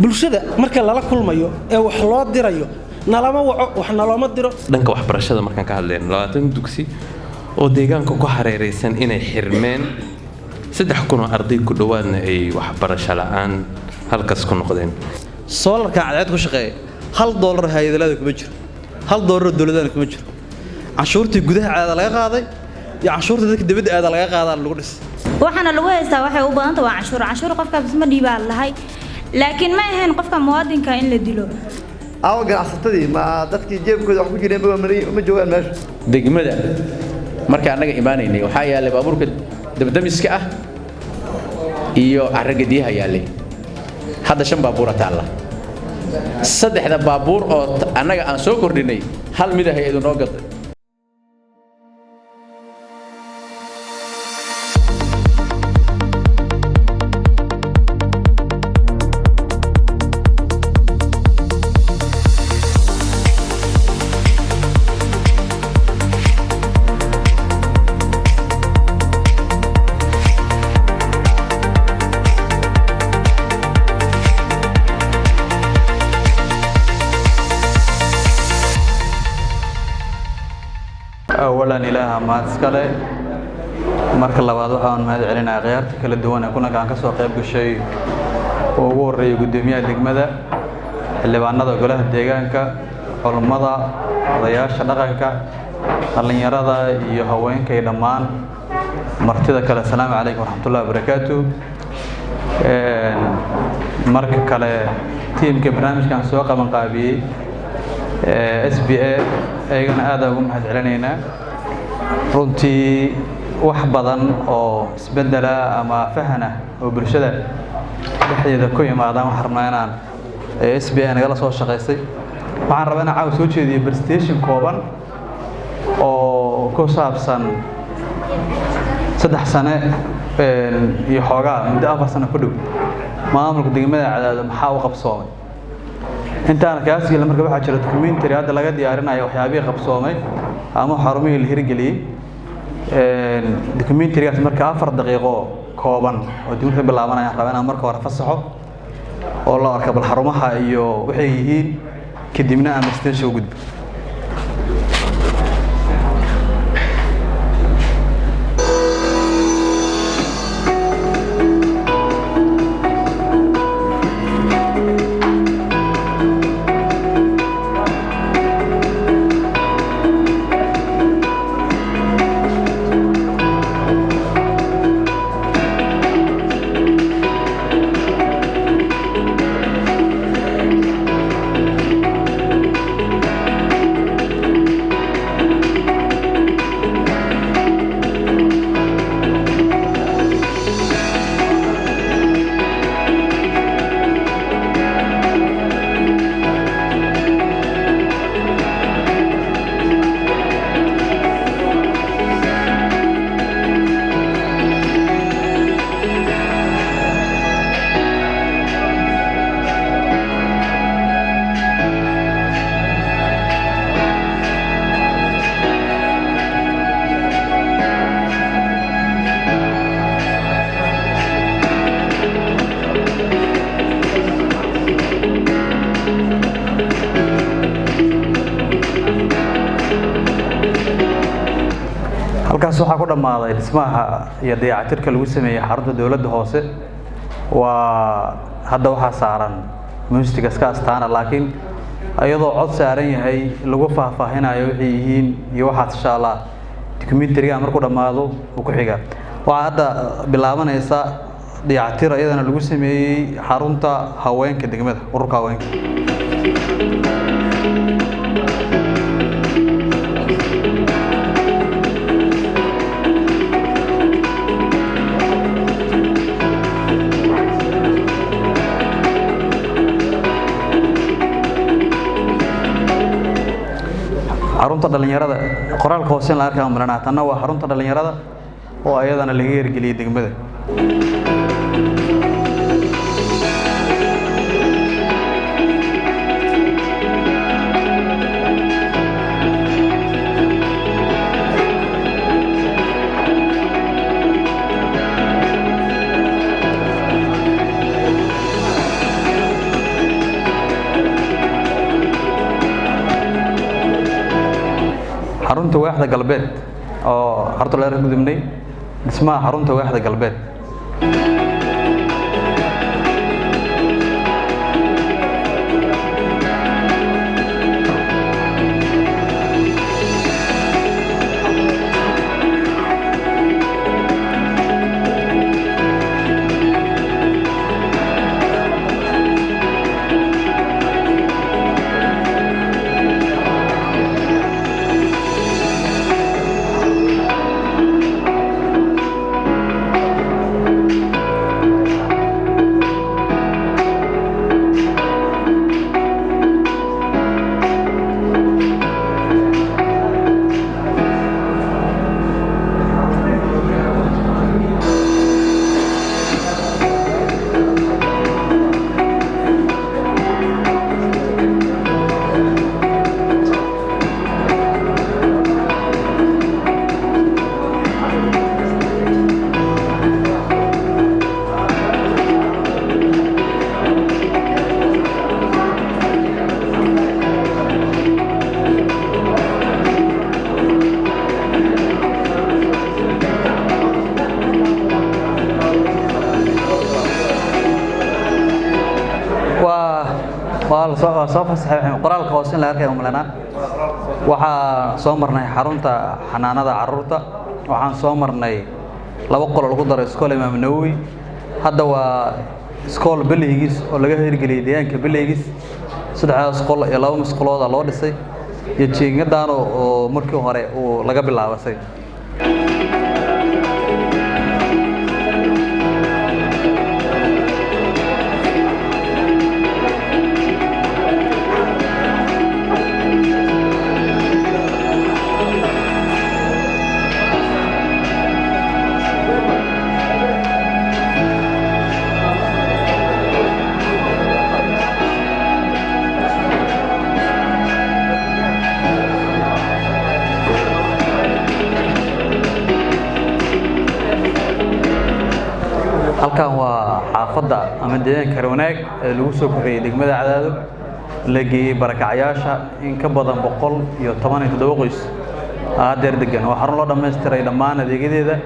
Bulshada marka lala kulmayo ee wax loo dirayo, nalama waco, wax nalooma diro. Dhanka waxbarashada markaan ka hadlayno, 20 dugsi oo deegaanka ku hareeraysan inay xirmeen, 3000 oo arday ku dhowaadna ay waxbarasho la'aan halkaas ku noqdeen. Solar-kan cadceed ku shaqeeya, $1 hay-adalada kuma jiro, $1 dowladana kuma jiro. Canshuurtii gudaha caada laga qaaday iyo canshuurta dadka dibadda aada laga qaadaa lagu dhis. Waxaana lagu haystaa waxay u badanta waa canshuur. Canshuur qofka bisma dhiibaa lahay, laakiin ma ahayn qofka muwaadinka in la dilo. Aawa ganacsatadii? Ma dadkii jeebkooda wax ku jireen ma joogaan meesha? Degmada marka annaga imaanaynay waxaa yaallay baabuurka dabdamiska ah iyo carragediyaha yaallay. Hadda shan baabuura taalla. Saddexda baabuur oo annaga aan soo kordhinay, hal mida hay-adu noo gaday. Awalan, Ilaaha mahad iskale. Marka labaad, waxaan mahad celinayaa khiyaarta kala duwan ee kulankaan ka soo qayb gashay, oo ugu horreeyay guddoomiyaha degmada, xildhibaanada golaha deegaanka, culummada, odayaasha dhaqanka, dhallinyarada iyo haweenka iyo dhammaan martida kale. Asalaamu calaykum waraxmatullahi wabarakaatu. Marka kale, tiimka barnaamijkan soo qaban qaabiyey, SBA, ayagana aada ugu mahad celinaynaa. Runtii wax badan oo isbedela ama fahan ah oo bulshada dhexdeeda ku imaadaan waxaan rabnaa inaan SBA nagala soo shaqaysay. Waxaan rabaa inaan caawa soo jeediyo presentation kooban oo ku saabsan 3 sane iyo xoogaa, muddo 4 sano ku dhow, maamulka degmada Cadaado maxaa u qabsoomay. Intaana kaas gelin, marka waxaa jira documentary hadda laga diyaarinayo waxyaabihii qabsoomay ama xarumihii la hirgeliyey. Documentarygaas marka 4 daqiiqo kooban oo dib ka bilaabanayaan rabaa inaan marka hore fasaxo oo la arka bal xarumaha iyo waxay yihiin, kadibna aan presentation u gudbo. Halkaas waxaa ku dhammaaday dhismaha iyo dayactirka lagu sameeyey xarunta dowladda hoose. Waa hadda waxaa saaran muusiga iska astaana, laakiin iyadoo cod saaran yahay lagu faahfaahinayo waxay yihiin iyo waxaas, insha Allah documentary-ga markuu dhammaado uu ku xiga. Waxaa hadda bilaabanaysa dayactir iyadana lagu sameeyey xarunta haweenka degmada, ururka haweenka. Xarunta dhalinyarada, qoraalka hoose in la arkaa maranaa. Tanna waa xarunta dhalinyarada oo ayadana laga hirgeliyey degmada. Xarunta waaxda galbeed oo xarunta leer gudubnay, dhismaha xarunta waaxda galbeed. Waa la soo, waa soo fasaxay qoraalka hoose in la arkay umaleynaa. Waxaa soo marnay xarunta xanaanada carruurta, waxaan soo marnay laba qol oo lagu daray iskool Imaam Nawowi. Hadda waa iskool Beleygis oo laga hirgeliyey deegaanka Beleygis. Saddexdaas qol iyo laba musqulooda loo dhisay iyo jiingadaan oo markii hore uu laga bilaabasay. Halkan waa xaafadda ama deegaanka Harwanaag ee lagu soo korreeyey degmada Cadaado, la geeyey barakacyaasha. In ka badan 117 qoys haddeer degan. Waa xarun loo dhammaystiray dhammaan adeegyadeeda,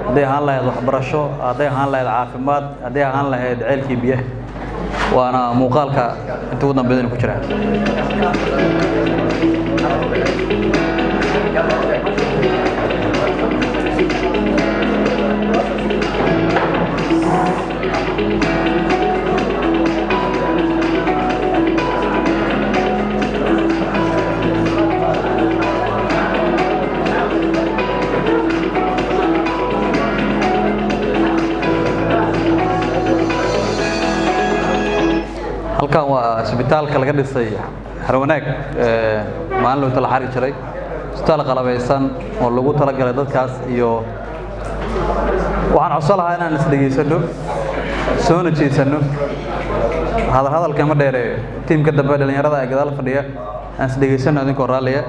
hadday ahaan lahayd waxbarasho, hadday ahaan lahayd caafimaad, hadday ahaan lahayd ceelkii biyaha. Waana muuqaalka inta ugu dambeydana ku jira. Halkan waa isbitaalka laga dhisay Harwanaag maalin loo tala xari jiray, isbitaal qalabaysan oo lagu talagalay dadkaas. Iyo waxaan codsan lahaa inaan isdhegaysano, soona jeesano, hadal hadalka ma dheereeyo. Tiimka dambe dhalinyarada ee gadaal fadhiya, aan isdhegaysano idinkoo raalliya.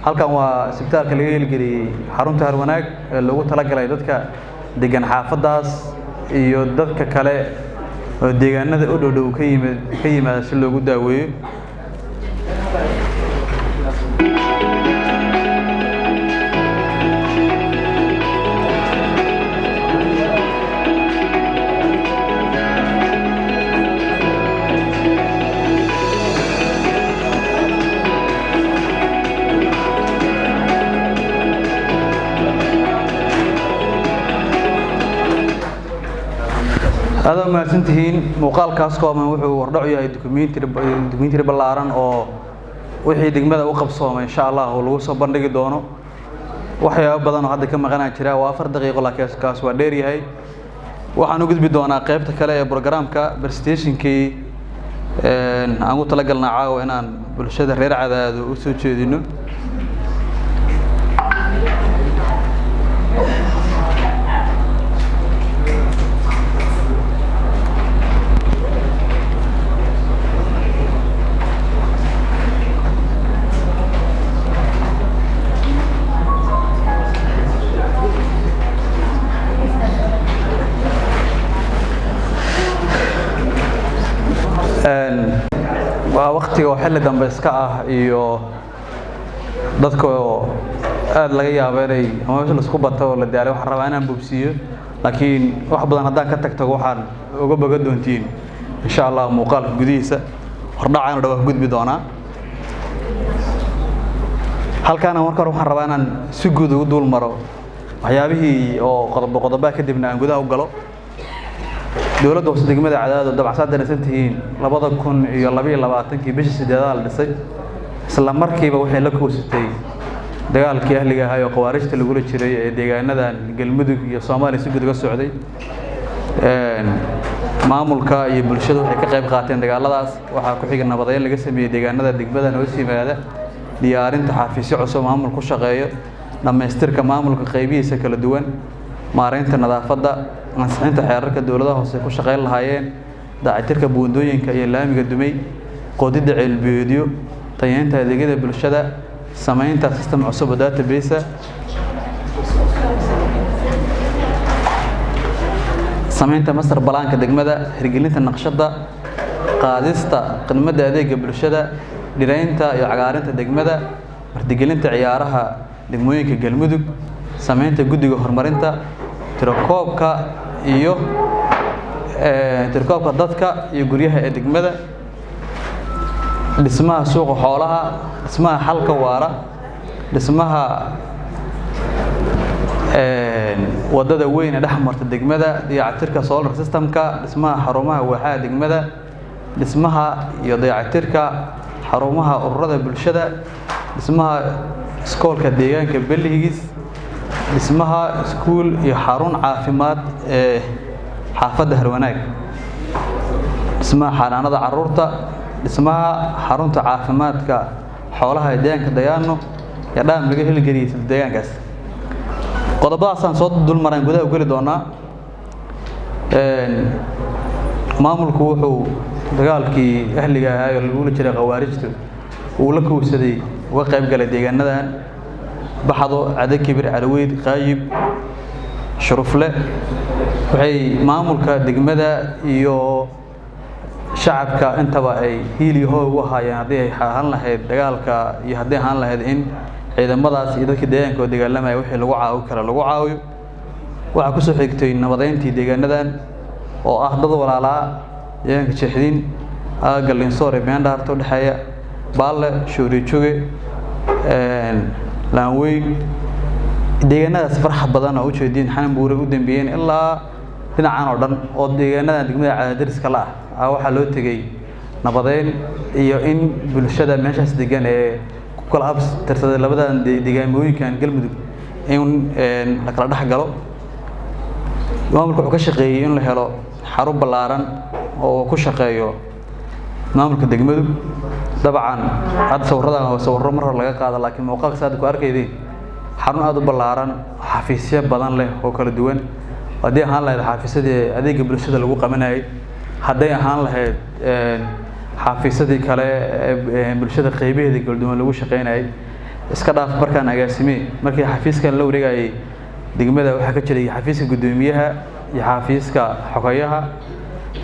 Halkan waa isbitaalka laga hirgeliyey xarunta Harwanaag ee loogu talagalay dadka degan xaafaddaas iyo dadka kale oo deegaanada u dhow dhow ka yimid ka yimaada si loogu daaweeyo. Aad mahadsan tihiin. Muuqaalkaas kooban wuxuu hordhac u yahay dukumentary ballaaran oo wixii degmada u qabsoomay insha Allah oo lagu soo bandhigi doono. Waxyaabo badan oo hadda ka maqanaa jira. Waa 4 daqiiqo, laakiin kaas waa dheer yahay. Waxaan u gudbi doonaa qaybta kale ee programka, presentationkii aan ugu talagalnaa caawa inaan bulshada reer Cadaado u soo jeedino. Waa waktiga oo xilli dambe iska ah iyo Dadka oo aad laga yaabo inay ama meesha laisku bato oo la daalay, waxaan rabaa inaan bogsiiyo, laakiin wax badan haddaan ka tagtago waxaan uga boga doontiin insha Allah muuqaalka gudihiisa. Hordhacaanu dhawaa ku gudbi doonaa. Halkaana marka hore waxaan rabaa inaan si guud ugu duul maro waxyaabihii oo qodobo qodobaa, kadibna aan gudaha u galo. Dowladda hoose degmada Cadaado, dabcan saad dareensan tihiin, 2022-kii bishii sideedaad la dhisay. Isla markiiba waxay la koosatay dagaalkii ahliga ahaa oo khawaarijta lagula jiray ee deegaanadan Galmudug iyo Soomaaliya si guud uga socday. Maamulka iyo bulshadu waxay ka qayb qaateen dagaaladaas. Waxaa ku xiga nabadeyn laga sameeyey deegaanada degmadan hoos yimaada, diyaarinta xafiisyo cusub maamul ku shaqeeyo, dhammaystirka maamulka qaybihiisa kala duwan, maareynta nadaafadda, ansixinta xeerarka dowladaha hoose ku shaqeyn lahaayeen, dayactirka buundooyinka iyo laamiga dumay, qodidda ceelbiyoodyo, tayeynta adeegyada bulshada, samaynta system cusub oo database, samaynta master balaanka degmada, hirgelinta naqshadda, qaadista khidmadda adeega bulshada, dhiraynta iyo cagaarinta degmada, martigelinta ciyaaraha degmooyinka Galmudug, samaynta guddiga horumarinta, tirakoobka iyo tirakoobka dadka iyo guryaha ee degmada, dhismaha suuqa xoolaha, dhismaha xalka waara, dhismaha wadada weyn ee dhex marta degmada, dayactirka solar systemka, dhismaha xarumaha waaxaha degmada, dhismaha iyo dayactirka xarumaha ururada bulshada, dhismaha iskoolka deegaanka Belihigis, dhismaha iskuul iyo xarun caafimaad ee xaafadda Harwanaag, dhismaha xanaanada caruurta, dhismaha xarunta caafimaadka xoolaha ee deegaanka Dayaano iyo dhaam laga heligeliyay deegaankaas. Qodobadaasaan soo dulmaraan, gudaha u geli doonaa. Maamulku wuxuu dagaalkii ahliga ahaa ee lagula jiray khawaarijtu uu la kowsaday uga qayb galay deegaanadan Baxdo, Cadakibir, Calaweyd, Qaayib, Shurufle. Waxay maamulka degmada iyo shacabka intaba ay hiil iyo hooy ugu haayeen, haddii ay ahaan lahayd dagaalka iyo haddii ahaan lahayd in ciidamadaas iyo dadkii deegaanka oo dagaalamaya wixii lagu caawi kara lagu caawiyo. Waxaa kusoo xigtay nabadeyntii deegaanadan oo ah dad walaalaa, deegaanka Jeexdiin, aagga Linsoor ee Beendhaarta u dhexeeya, Baalle, Shoorijoge, Laanweyn. Deegaanadaas faraxa badan oo ujeediin Xananbuure u dambeeyeen ilaa dhinacan oo dhan oo deegaanadan degmada Cadaadiriska la ah, waxaa loo tegey nabadeyn iyo in bulshada meeshaas degan ee ku kala abtirsaday labadan deegaamooyinkan Galmudug in la kala dhex galo. Maamulka wuxuu ka shaqeeyey in la helo xarun ballaaran oo ku shaqeeyo maamulka degmadu. Dabcan hadda sawiradan waa sawirro mar hore laga qaado, laakiin muuqaalka saad ku arkaydeen xarun aada u ballaaran, xafiisyo badan leh oo kala duwan, haddii ahaan lahayd xafiisyadii adeega bulshada lagu qabanayay, hadday ahaan lahayd xafiisyadii kale ee bulshada qeybaheeda kala duwan lagu shaqeynayay. Iska dhaaf markaan agaasimee, markii xafiiskan la wareegayay degmada waxaa ka jiray xafiiska guddoomiyaha iyo xafiiska xogeyaha.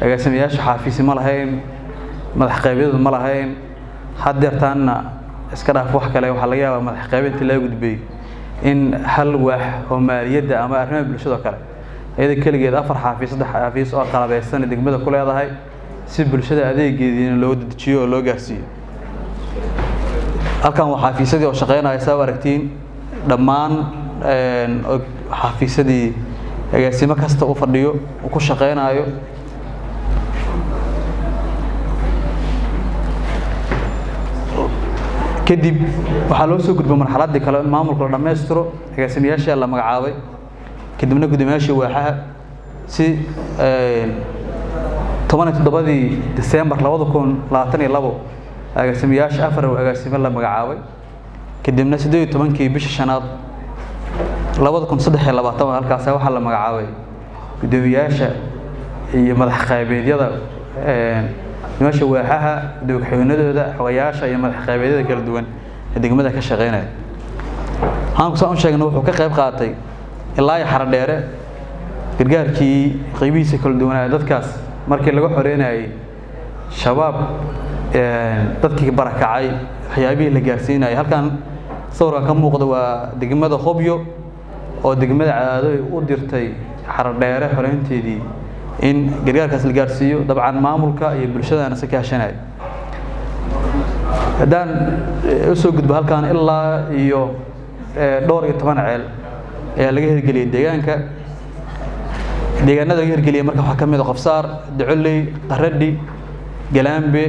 Agaasimayaasha xafiisi ma lahayn, madax qeybyadu ma lahayn. Haddeertaanna iska dhaaf wax kale, waxaa laga yaabaa madax qeybintii laga gudbay in hal waax oo maaliyadda ama arrimaha bulshada oo kale iyada keligeed afar xafiis, saddex xafiis oo qalabeysan degmada ku leedahay, si bulshada adeegeediina loo dedejiyo oo loo gaarsiiyo. Halkan waa xafiisyadii oo shaqeynaya, saa u aragtiin dhammaan xafiisyadii agaasimo kasta u fadhiyo uu ku shaqeynayo. Kadib waxaa loo soo gudbay marxaladdii kale in maamulka la dhammaystiro. Agaasimayaasha la magacaabay, kadibna guddoomiyaashii waaxaha, si 17-dii Disembar 2022 agaasimayaasha afar agaasimo la magacaabay. Kadibna 18-kii bisha shanaad 2023 halkaas waxaa la magacaabay guddoomiyaasha iyo madax qaybeedyada, guddoomiyaasha waaxaha, gudoomiye ku-xigeenadooda, xogayaasha iyo madax qaybeedyada kala duwan ee degmada ka shaqeynaya. Waxaan soo sheegnay wuxuu ka qayb qaatay ilaa iyo Xaradheere gargaarkii qaybihiisa kala duwanaa dadkaas markii laga xoreynayay Shabaab, dadkii barakacay waxyaabihii la gaarsiinayay halkan. Sawirkan ka muuqda waa degmada Hobyo oo degmada Cadaado ay u dirtay Xaradheere xoreynteedii in gargaarkaas la gaarsiiyo. Dabcan maamulka iyo bulshadana si kaashanaya. Haddaan usoo gudbo halkan, ilaa iyo dhowr iyo toban ceel ayaa laga hirgeliyey deegaanka. Deegaanada laga hirgeliyey marka waxaa ka mid ah Qofsaar, Ducoley, Qaradhi, Galaambe,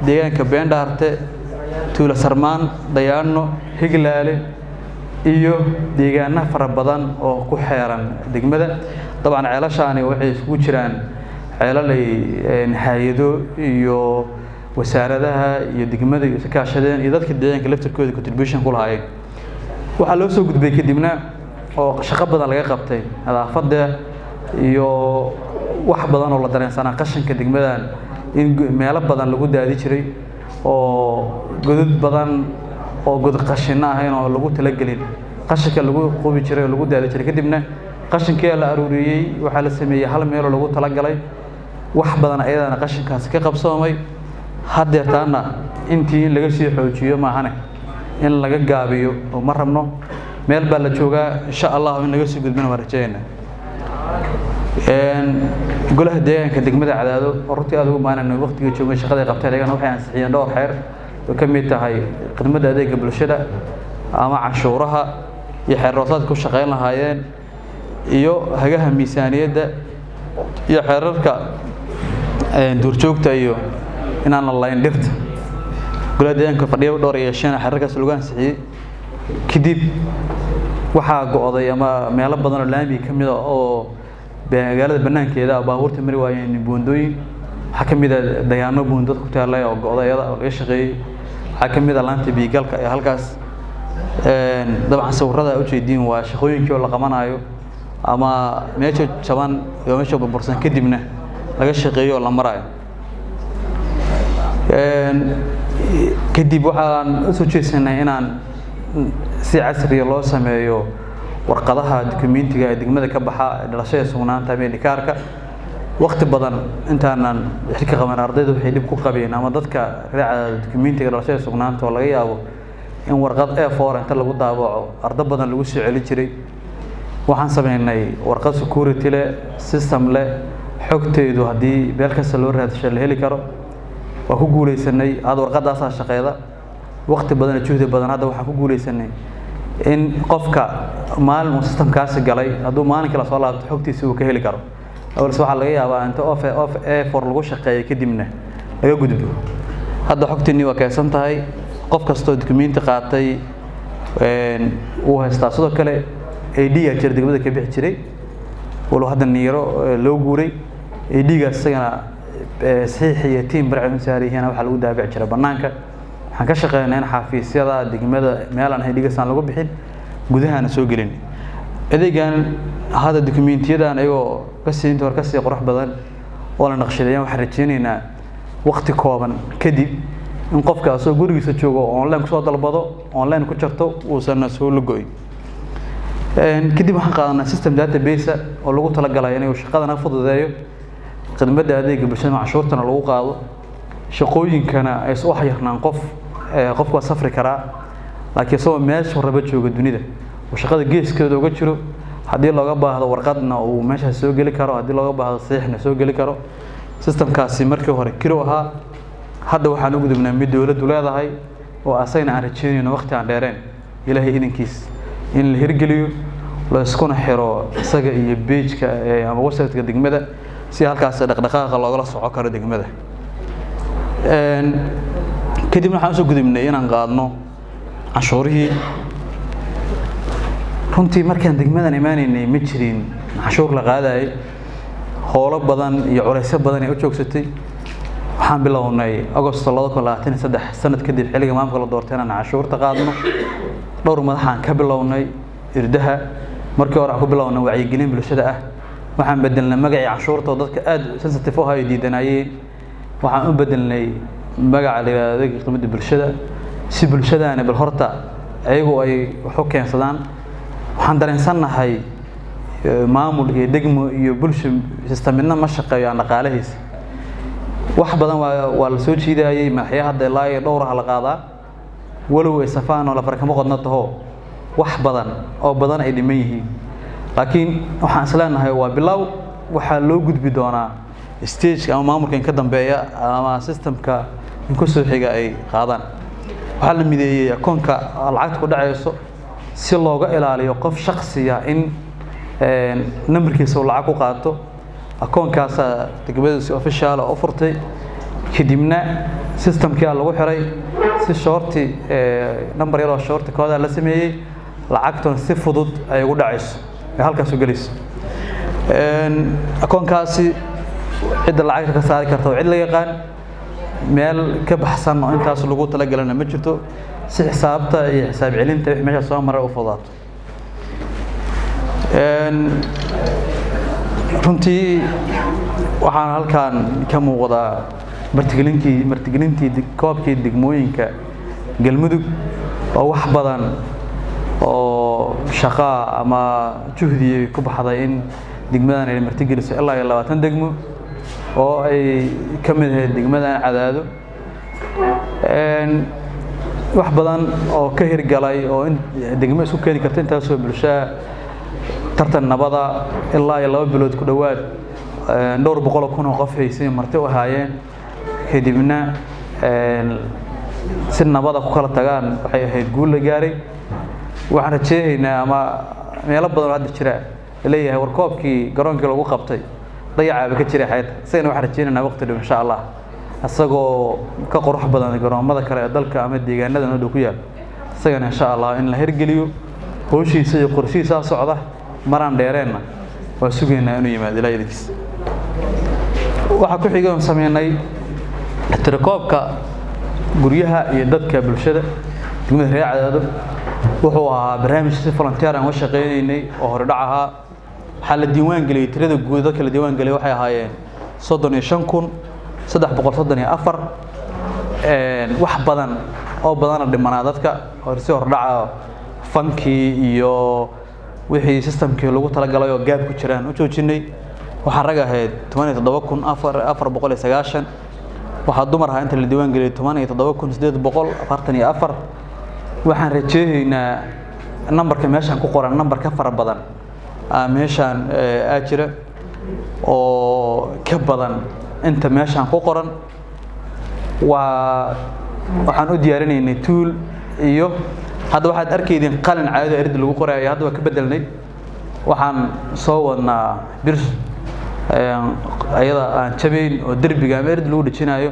deegaanka Beendhaarte, Tuula Sarmaan, Dayaano, Higlaale iyo deegaano fara badan oo ku xeeran degmada. Dabcan ceelashaani waxay isugu jiraan ceelal ay hay-ado iyo wasaaradaha iyo degmada iyo iskaashadeen iyo dadka deegaanka laftirkooda contribution ku lahaayeen. Waxaa loo soo gudbay kadibna oo shaqo badan laga qabtay nadaafadda iyo wax badan oo la dareensanaa qashinka degmadan in meelo badan lagu daadi jiray oo godad badan oo god qashinno ahayn oo lagu talagelin qashinka lagu qubi jiray oo lagu daadi jiray. Kadibna qashinkii la aruuriyey, waxaa la sameeyey hal meeloo lagu talagalay. Wax badan ayadana qashinkaasi ka qabsoomay. Haddeertaana intii in laga sii xoojiyo maahane in laga gaabiyo oo ma rabno. Meel baa la joogaa, insha Allahu in laga sii gudbina waan rajaynaa. Golaha deegaanka degmada Cadaado oo runtii aad ugu maanayno waqtigii joogay shaqada ay qabteen, ayagana waxay ansixiyeen dhowr xeer oo ka mid tahay khidmadda adeega bulshada ama canshuuraha iyo xeer roosaadka ku shaqayn lahaayeen iyo hagaha miisaaniyadda iyo xeerarka duurjoogta iyo inaan la layn dhirta. Golaha deegaanka fadhiyo dhowr yeesheen xeerarkaas lagu ansixiyey. Kadib waxaa go'day ama meelo badan oo laami ka mid ah oo magaalada banaankeeda ah baabuurta mari waayeen buundooyin. Waxaa ka mid ah Dayaano buundad ku taallay oo go'day iyada oo laga shaqeeyey. Waxaa ka mid ah laanta biigalka ee halkaas. Dabcan sawirada aad ujeediin waa shaqooyinkii oo la qabanayo ama meesha jaban iyo meesha burbursan kadibna laga shaqeeyo oo la marayo. Kadib waxaan usoo jeesanay inaan si casriya loo sameeyo warqadaha dukumentiga ee degmada ka baxa ee dhalashada, sugnaanta ama dhikaarka. Waqti badan intaanan xilka qaban ardayda waxay dhib ku qabeen ama dadka reer Cadaado dukumentiga dhalashada, sugnaanta oo laga yaabo in warqad A4 inta lagu daabaco ardo badan lagu soo celin jiray. Waxaan sameynay warqad security leh, system leh, xogteedu haddii meel kasta loo raadsho la heli karo. Waa ku guuleysanay. Hadda warqadaasaa shaqeeda waqti badan iyo juhdi badan. Hadda waxaan ku guuleysanay in qofka maalin uu systemkaasi galay hadduu maalinkii lasoo laabto xogtiisa uu ka heli karo. Awalse waxaa laga yaabaa inta off off A4 lagu shaqeeyo kadibna laga gudbo. Hadda xogtiinii waa kaysan tahay, qof kastoo dukumenti qaatay wuu haystaa. Sidoo kale ID aa jira degmada ka bixi jiray, walow hadda Niiro loo guuray. ID-gaas isagana saxiix iyo tiim barci u saaryihiin waxaa lagu daabici jiray bannaanka. Waxaan ka shaqeynaa in xafiisyada degmada meel aan ID-gaas aan lagu bixin, gudahaana soo gelin adeegan. Hadda dukumentiyadan ayagoo kasii inta hore kasii qurux badan oo la naqshadeeyaan, waxaan rajeynaynaa waqti kooban kadib in qofka asoo gurigiisa joogo oo online kusoo dalbado, online ku jarto, uusan soo lugoyn. Kadib waxaan qaadanaa system database oo lagu talagalay inuu shaqadana fududeeyo, khidmadda adeega bulshada canshuurtana lagu qaado, shaqooyinkana ay u xayirnaan qof. Qofku waa safri karaa, laakiin isagoo meesha raba jooga dunida uu shaqada geeskeeda uga jiro, haddii looga baahdo warqadna uu meeshaas soo geli karo, haddii looga baahdo saxiixna soo geli karo. Systemkaasi markii hore kiro ahaa, hadda waxaan u gudubnaa mid dowladdu leedahay oo asagana aan rajeynayno waqti aan dheereen Ilaahay idinkiis in la hirgeliyo, la iskuna xiro isaga iyo page-ka ama website-ka degmada si halkaas dhaqdhaqaaqa loogala soco karo degmada. Kadibna waxaan usoo gudubnay inaan qaadno canshuurihii. Runtii markaan degmadan imaanaynay ma jirin canshuur la qaadayay. Howlo badan iyo culaysyo badan ay u joogsatay. Waxaan bilownay Agosto 2023, sanad kadib xilliga maamulka la doortay, inaan canshuurta qaadno. Dhowr madaxaan ka bilownay irdaha. Markii hore waxaan ku bilownay wacyigelin bulshada ah. Waxaan bedelnay magacii canshuurta oo dadka aada sensitive u ahaa diidanayeen. Waxaan u bedelnay magaca la yidhahdo adeega khidmadda bulshada si bulshadaani bal horta ayagu ay wax u keensadaan. Waxaan dareensannahay maamul iyo degmo iyo bulsho system midna ma shaqeeyo aan dhaqaalahiisa. Wax badan waa la soo jiidayay madaxya. Hadda ilaa iyo dhowraha la qaadaa. Walow ay safaan oo lafar kama qodna taho, wax badan oo badan ay dhiman yihiin, laakiin waxaan isleenahay waa bilow. Waxaa loo gudbi doonaa stageka ama maamulka in ka dambeeya ama systemka in ku soo xiga ay qaadaan. Waxaa la mideeyey akoonka lacagta ku dhacayso si looga ilaaliyo qof shaksiya in nambarkiisa uu lacag ku qaato. Akoonkaasaa degmadu si official u furtay, kadibna systemkii lagu xiray si short number yaroo short code la sameeyey, lacagtuna si fudud ay ugu dhacayso ay halkaas u gelayso. Akoonkaasi cidda lacagta ka saari karta waa cid la yaqaan, meel ka baxsan oo intaas lagu talagalana ma jirto, si xisaabta iyo xisaab celinta wixii meesha soo maray u fududaato. Runtii waxaan halkan ka muuqdaa martigelintii koobkii degmooyinka Galmudug oo wax badan oo shaqaa ama juhdi ku baxday in degmadan ay martigeliso ilaa iyo 20 degmo oo ay ka mid ahayd degmadan Cadaado. Wax badan oo ka hirgalay oo in degmo isku keeni karta intaasoo bulshaa tartan nabada ilaa iyo 2 bilood ku dhowaad dhowr boqol oo kun oo qof haysay marti u ahaayeen, kadibna si nabada ku kala tagaan, waxay ahayd guul la gaaray. Waxaan rajeynaynaa ama meelo badan oo hadda jira leeyahay war koobkii garoonkii lagu qabtay dayacaaba ka jiray xayta, isagana waxaan rajeynaynaa waqti dhow insha Allah isagoo ka qurux badan garoomada kale ee dalka ama deegaanada noo dhow ku yaal, isagana insha Allah in la hirgeliyo. Howshiisa iyo qorshihiisa socda, maraan dheereenna waa sugaynaa inuu yimaado ilaa idinkiis. Waxaa ku xigay oon sameynay tirakoobka guryaha iyo dadka bulshada degmada reer Cadaado. Wuxuu ahaa barnaamij si volunteer aan uga shaqeynaynay oo hore dhac ahaa. Waxaa la diiwaan geliyey tirada guud, dadka la diiwaan geliyey waxay ahaayeen 35,334. Wax badan oo badana dhimanaa dadka oo si hordhaca fankii iyo wixii systemkii lagu talagalay oo gaab ku jiraan u joojinay. Waxaa rag ahayd 17,490, waxaa dumar ahaa inta la diiwaan geliyey 17,844. Waxaan rajeynaynaa nambarka meeshaan ku qoran nambar ka fara badan meeshaan aa jira oo ka badan inta meeshaan ku qoran. Waa waxaan u diyaarinaynay tool iyo hadda waxaad arkaydeen qalin caado erid lagu qorayo, hadda waa ka bedelnay. Waxaan soo wadnaa bir ayada aan jabayn oo derbiga ama erid lagu dhejinayo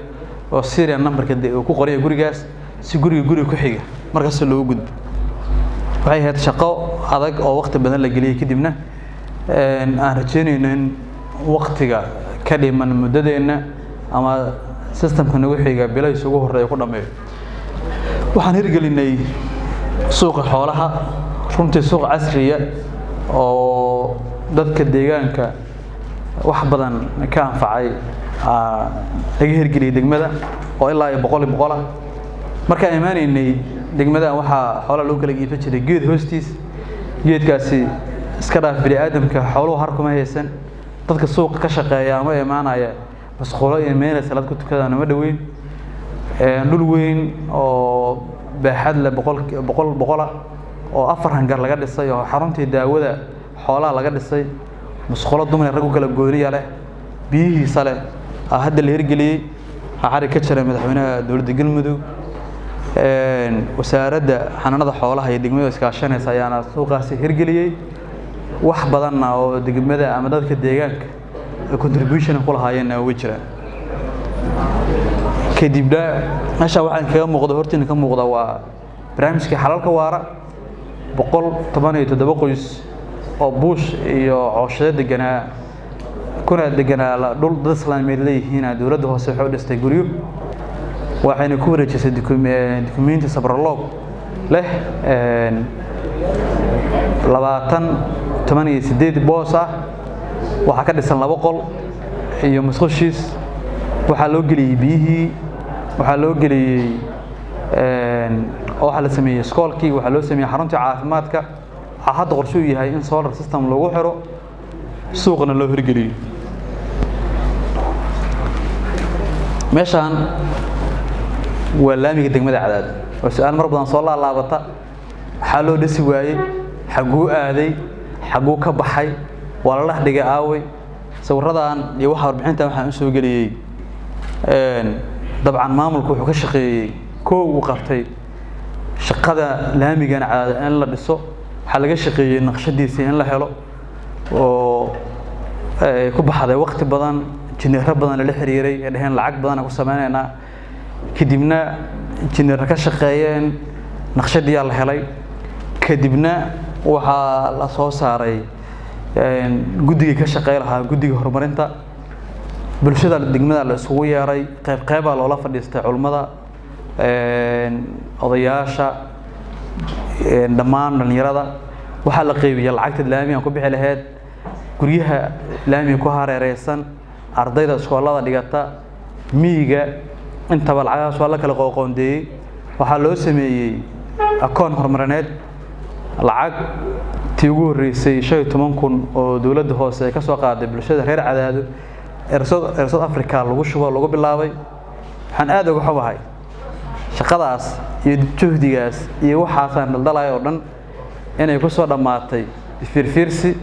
oo serial numberka uu ku qorayo gurigaas, si guriga guriga ku xiga markaas loogu gudbo. Waxay ahayd shaqo adag oo waqti badan la geliyey, kadibna aan rajeynayno in waqtiga ka dhiman muddadeenna ama systemka nagu xiga bilo isugu horeeya ku dhameeyo. Waxaan hirgelinay suuqa xoolaha, runtii suuq casriya oo dadka deegaanka wax badan ka anfacay laga hirgeliyey degmada oo ilaa iyo 100 iyo 100 ah. Markaan imaanaynay degmada waxaa xoolaha lagu kala iibsan jiray geed hoostiis. Geedkaasi iska dhaaf bini aadamka, xooluhu har kuma haysan. Dadka suuqa ka shaqeeya ama imaanaya masquulo iyo meel salaad ku tukadaan uma dhoweyn. Dhul weyn oo baaxad leh 100 100 100 ah oo 4 hangar laga dhisay oo xaruntii daawada xoolaha laga dhisay, musqulo dumar rag u kala gooniya leh, biyihiisa leh, hadda la hirgeliyey. Waxaa xarig ka jira madaxweynaha dowladda Galmudug. Wasaaradda xanaanada xoolaha iyo degmada iskaashanaysa ayaana suuqaasi hirgeliyey, wax badanna oo degmada ama dadka deegaanka contribution ku lahaayeenna way jiraan. Kadibna meesha waxaan kaga muuqda hortiina ka muuqda waa barnaamijkii xalalka waara. 117 qoys oo buush iyo cooshado deganaa kuna deganaa dhul dad islaameed leeyihiin, dowladda hoose waxay u dhistay guryo, waxayna ku wareejisay dukumenti sabroloog leh 20 18 boos ah. Waxaa ka dhisan 2 qol iyo musqushiis. Waxaa loo geliyey biyihii, waxaa loo geliyey waxaa la sameeyey iskoolkii, waxaa loo sameeyey xaruntii caafimaadka. Waxaa hadda qorshe u yahay in solar system lagu xiro, suuqna loo hirgeliyo. Meeshaan Waa laamiga degmada Cadaado. Waa su-aal mar badan soo laalaabata: maxaa loo dhisi waayey? Xagguu aaday? Xagguu ka baxay? Waa la dhex dhigay, aaway? Sawiradan iyo waxa warbixintan waxaan u soo geliyey, dabcan maamulku wuxuu ka shaqeeyey, koow uu qabtay shaqada laamigan Cadaado in la dhiso. Waxaa laga shaqeeyey naqshadiisii in la helo, oo ku baxday waqti badan, injineero badan lala xiriiray, ay dhaheen lacag badan ku sameynaynaa. Kadibna injineero ka shaqeeyeen, naqshadiyaa la helay. Kadibna waxaa la soo saaray guddigii ka shaqey lahaa, guddiga horumarinta bulshada degmada. La isugu yeeray, qayb qeybaa loola fadhiistay, culimmada, odayaasha, dhammaan dhalinyarada. Waxaa la qaybiyey lacagta laamigan ku bixi lahayd, guryaha laamiga ku hareereysan, ardayda iskoolada dhigata, miyiga, intaba lacagahaas waa la kala qoqoondeeyey. Waxaa loo sameeyey akoon horumarineed. Lacag tii ugu horreysay 15,000 oo dowladda hoose ay ka soo qaaday bulshada reer Cadaado ee South Africa lagu shubo, lagu bilaabay. Waxaan aada uga xumahay shaqadaas iyo juhdigaas iyo waxaasaan daldalaya oo dhan inay ku soo dhammaatay fiirfiirsi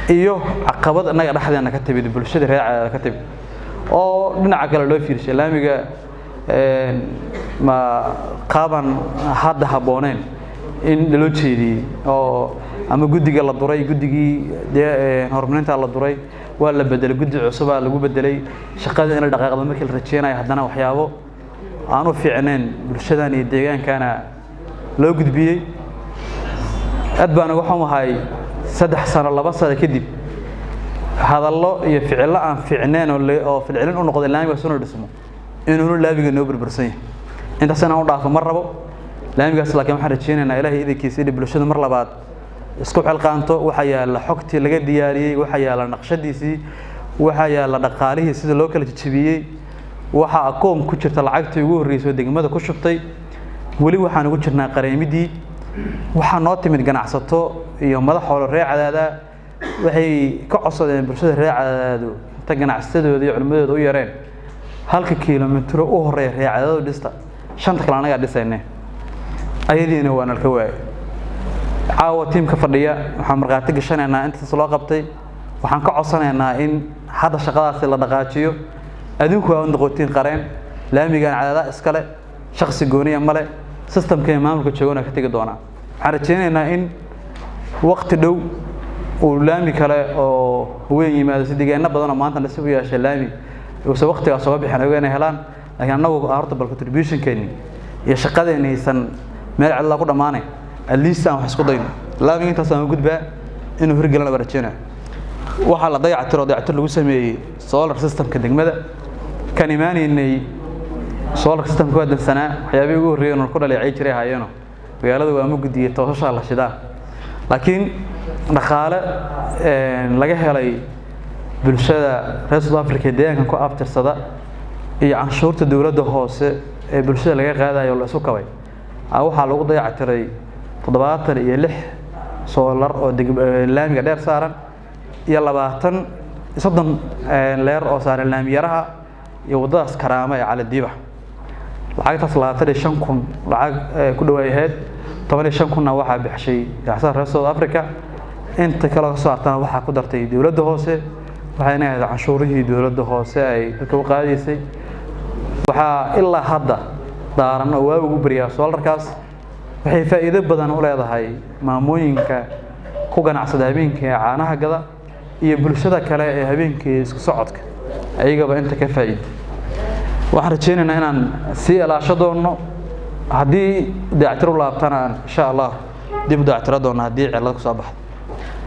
iyo caqabad innaga dhexdeena ka timid, bulshada reer Cadaado ka timid, oo dhinaca kale loo fiirshay laamiga ma qaaban hadda habbooneyn in loo jeediyey, oo ama guddiga la duray, guddigii dee horumarinta la duray, waa la bedelay, guddi cusubaa lagu bedelay. Shaqada in la dhaqaaqdo markii la rajeynayo, haddana waxyaabo aan u fiicnayn bulshadan iyo deegaankana loo gudbiyey. Aad baan uga xumahay 3 sano, 2 sano kadib, hadallo iyo ficillo aan fiicneen oo filcilin u noqday laamigaas inuu dhismo, inuunu laamiga noo burbursan yahay. Intaas inaan u dhaafo ma rabo laamigaas, laakiin waxaan rajeynaynaa Ilaahay idankiisa inay bulshadu mar labaad isku xilqaanto. Waxaa yaalla xogtii laga diyaariyey, waxaa yaalla naqshadiisii, waxaa yaalla dhaqaalihii sida loo kala jejebiyey, waxaa akoon ku jirta lacagtii ugu horreysay oo degmada ku shubtay. Weli waxaan ugu jirnaa qareemidii. Waxaa noo timid ganacsato iyo madax xoolo reer Cadaada. Waxay ka codsadeen bulshada reer Cadaado, inta ganacsatadooda iyo culimmadooda u yareen, halka kilomitro u horeeya reer Cadaado dhista, shanta kale anagaa dhisayne. Ayadiina waa nalka waayay. Caawa tiimka fadhiya waxaan markhaati gashanaynaa intaas loo qabtay. Waxaan ka codsanaynaa in hadda shaqadaasi la dhaqaajiyo. Adinku waa u noqotiin qareen. Laamigan Cadaada iskale, shaksi gooniya male, systemka iyo maamulka joogana ka tegi doonaa. Waxaan rajeynaynaa in waqti dhow uu laami kale oo weyn yimaado, si deegaano badan oo maanta nasiib u yeeshay laami uusan waqtigaas uga bixin ayago inay helaan. Laakiin annagu horta bal contributionkeeni iyo shaqadeeni aysan meel cidla ku dhammaanayn, at least aan wax isku dayno. Laamiga intaas aan u gudbaa, inuu hirgelana baan rajeynaya. Waxaa la dayactiro, dayactir lagu sameeyey solar systemka degmada. Kan imaanaynay solar systemka waa dansanaa. Waxyaabihii ugu horreeyay oon ku dhaleecay jiray ahaayeeno magaalada waa ma gudiyey toosashaa la shidaa. Laakiin dhaqaale laga helay bulshada reer South Africa ee deegaankan ku abtirsada iyo canshuurta dowladda hoose ee bulshada laga qaadayo la isu kabay, waxaa lagu dayactiray 76 solar oo laamiga dheer saaran iyo 20, 30 leer oo saaran laamiyaraha iyo waddadaas Karaama ee Caladiiba. Lacagtaas 25,000 lacag ku dhawaay ahayd. 15,000-na waxaa bixishay ganacsatada reer South Africa, inta kale ka soo hartana waxaa ku dartay dowladda hoose, waxayna ahayd canshuurihii dowladda hoose ay dadka u qaadaysay. Waxaa ilaa hadda daaran oo waa ugu beriyaa solarkaas. Waxay faa'iido badan u leedahay maamooyinka ku ganacsada habeenkii ee caanaha gada iyo bulshada kale ee habeenkii isku socodka, ayagaba inta ka faa'iida. Waxaan rajeynaynaa inaan sii ilaasho doono. Haddii dayactir u laabtana aan insha Allah dib u dayactiro doono haddii cillad kusoo baxdo.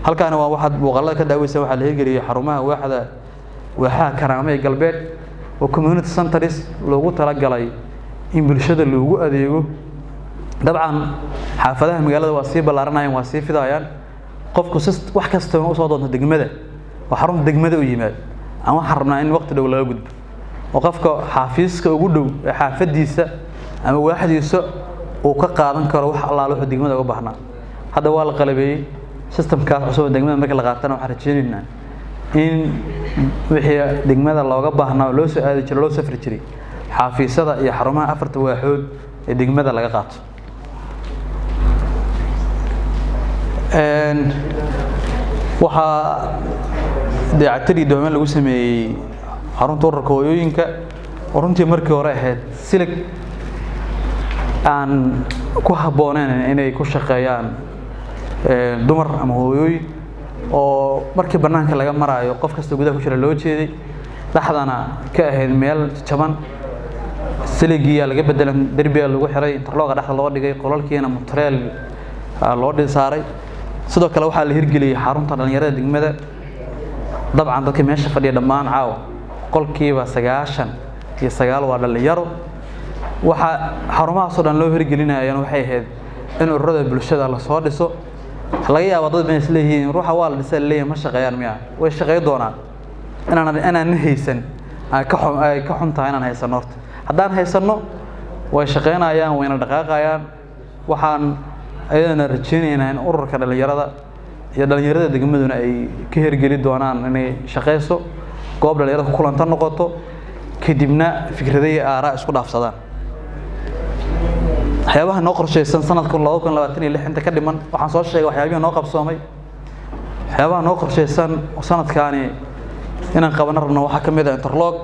Halkaani waa waxaad muuqaalada ka daaweysa. Waxaa la hirgeliyey xarumaha waaxda, waaxaha Karaamo ee Galbeed, oo community centers loogu talagalay in bulshada loogu adeego. Dabcan xaafadaha magaalada waa sii ballaaranayaan, waa sii fidayaan. Qofku si wax kasta usoo doonto degmada oo xarunta degmada u yimaado, ama waxaan rabnaa in waqti dhow laga gudbo oo qofka xaafiiska ugu dhow ee xaafadiisa ama waaxdiisa uu ka qaadan karo wax allaale wuxuu degmada uga baahnaa. Hadda waa la qalabeeyey systemkaas cusub oo degmada. Marka la qaatana, waxaan rajeynaynaa in wixii degmada looga baahnaa oo loo soo aadi jiray, loo safri jiray. Xafiisyada iyo xarumaha afarta waaxood ee degmada laga qaato. Waxaa dayactir iyo doomen lagu sameeyey xarunta ururka hooyooyinka, oo runtii markii hore ahayd silig aan ku habbooneyn inay ku shaqeeyaan dumar ama hooyooyin, oo markii bannaanka laga maraayo qof kasta gudaha ku jira loo jeeday, dhexdana ka ahayd meel jaban. Siligiyaa laga bedelan, derbiga lagu xiray, interlooga dhexda loo dhigay, qolalkiina mutreel loo saaray. Sidoo kale waxaa la hirgeliyey xarunta dhalinyarada degmada. Dabcan dadka meesha fadhiya dhammaan caawa 99% waa dhalinyaro. Waxaa xarumahaasoo dhan loo hirgelinayana waxay ahayd in ururada bulshada lasoo dhiso. Laga yaabo dad bay isleeyihiin ruuxa waa la dhisay leeyahay, ma shaqeeyaan miya? Way shaqeyn doonaan. Inaan haysan ay ka xun, ay ka xun tahay inaan haysano. Horta haddaan haysano way shaqeynayaan, wayna dhaqaaqayaan. Waxaan ayadana rajeynaynaa in ururka dhalinyarada iyo dhalinyarada degmaduna ay ka hirgeli doonaan inay shaqeyso, goob dhalinyarada ku kulanta noqoto, kadibna fikrado iyo aaraa isku dhaafsadaan. Waxyaabaha noo qorshaysan sanadka 2026 inta ka dhiman, waxaan soo sheegay waxyaabihii noo qabsoomay. Waxyaabaha noo qorshaysan sanadkaani inaan qaban rabno waxaa ka mid ah interlog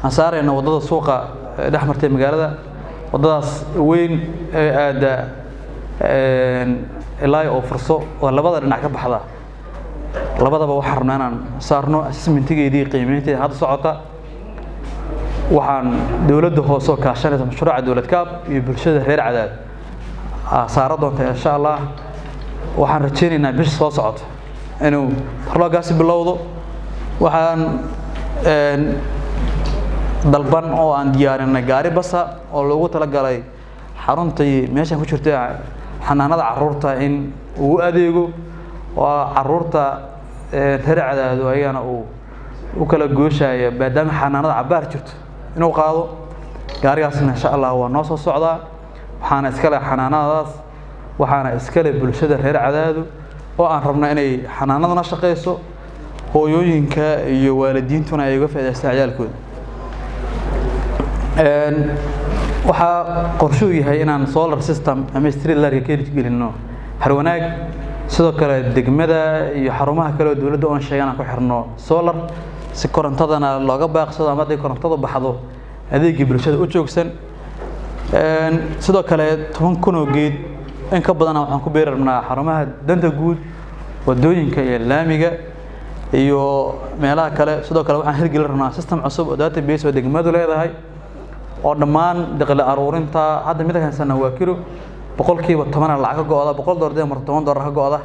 aan saarayno waddada suuqa dhex martay magaalada, waddadaas weyn ee aada ilaa oo furso oo labada dhinac ka baxda. Labadaba waxaan rabnaa inaan saarno, assessmentigeedii qiimeynteeda hadda socota. Waxaan dowladda hoose oo kaashanaysa mashruuca dowlad kaab iyo bulshada reer Cadaad saara doonta insha Allah. Waxaan rajeynaynaa bisha soo socota inuu interloggaasi bilowdo. Waxaan dalban oo aan diyaarinay gaari basa oo loogu talagalay xaruntii meeshan ku jirta xanaanada caruurta in uu adeego, oo caruurta reer Cadaado ayagana uu u kala gooshaya, maadaama xanaanada cabaar jirto inuu qaado gaarigaasna. Insha Allah waa noo soo socdaa. Waxaana iskale xanaanadaas, waxaana iskale bulshada reer Cadaado, oo aan rabno inay xanaanaduna shaqeyso, hooyooyinka iyo waalidiintuna ay uga faa'iidaystaan ciyaalkooda. Waxaa qorshuu yahay inaan solar system ama street light ka hirgelino Harwanaag. Sidoo kale degmada iyo xarumaha kale oo dowladda oon sheegan aan ku xirno solar, si korontadana looga baaqsado ama hadday korontadu baxdo adeegii bulshada u joogsan. Sidoo kale 10,000 oo geed in ka badana waxaan ku beeri rabnaa xarumaha danta guud, wadooyinka iyo laamiga iyo meelaha kale. Sidoo kale waxaan hirgelin rabnaa system cusub oo database oo degmadu leedahay oo dhammaan dakhli aruurinta. Hadda mid haysana waa kiro 10% lacag ka go'da, $1 dee mar $10 ka go'da.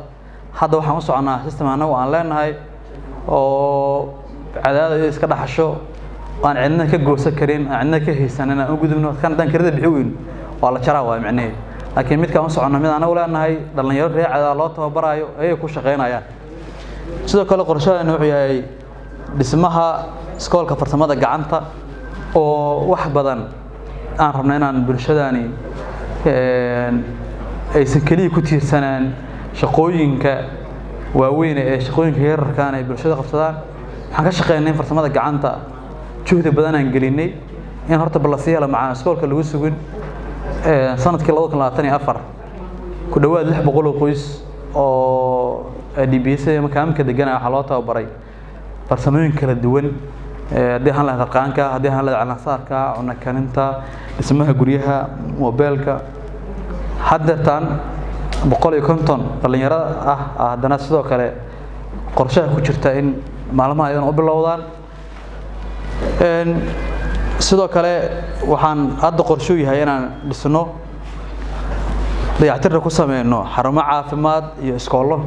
Hadda waxaan u soconaa system annagu aan leenahay oo Cadaada iska dhaxasho, aan cidna ka goosan karin, aan cidna ka haysanin, aan u gudubno kan. Haddaan kirada bixi weyno waa la jaraa, waa micnaheedu. Laakiin midkaan u socono mid anagu leenahay, dhalinyaro reer Cadaada loo tababarayo ayay ku shaqaynayaan. Sidoo kale qorshadeena wuxuu yahay dhismaha iskoolka farsamada gacanta, oo wax badan aan rabno inaan bulshadani aysan keliya ku tiirsanaan shaqooyinka waaweyn ee shaqooyinka yararkaan ay bulshada qabsadaan. Waxaan ka shaqeynay in farsamada gacanta juhdi badan aan gelinay in horta bal lasii helo macaan iskoolka lagu sugin. Sanadkii 2024 ku dhowaad 600 oo qoys oo DBS ama kaamka degana waxaa loo tababaray farsamooyin kala duwan, haddii ahaan lahayd harqaanka, haddii ahaan lahayd calansaarka, cunno karinta, dhismaha guryaha, moobeelka. Haddeertaan 150 dhalinyaro ah haddana sidoo kale qorshaha ku jirta in maalmaha ayadana u bilowdaan. Sidoo kale waxaan hadda qorshuu yahay inaan dhisno, dayactirna ku sameyno xarumo caafimaad iyo iskoollo.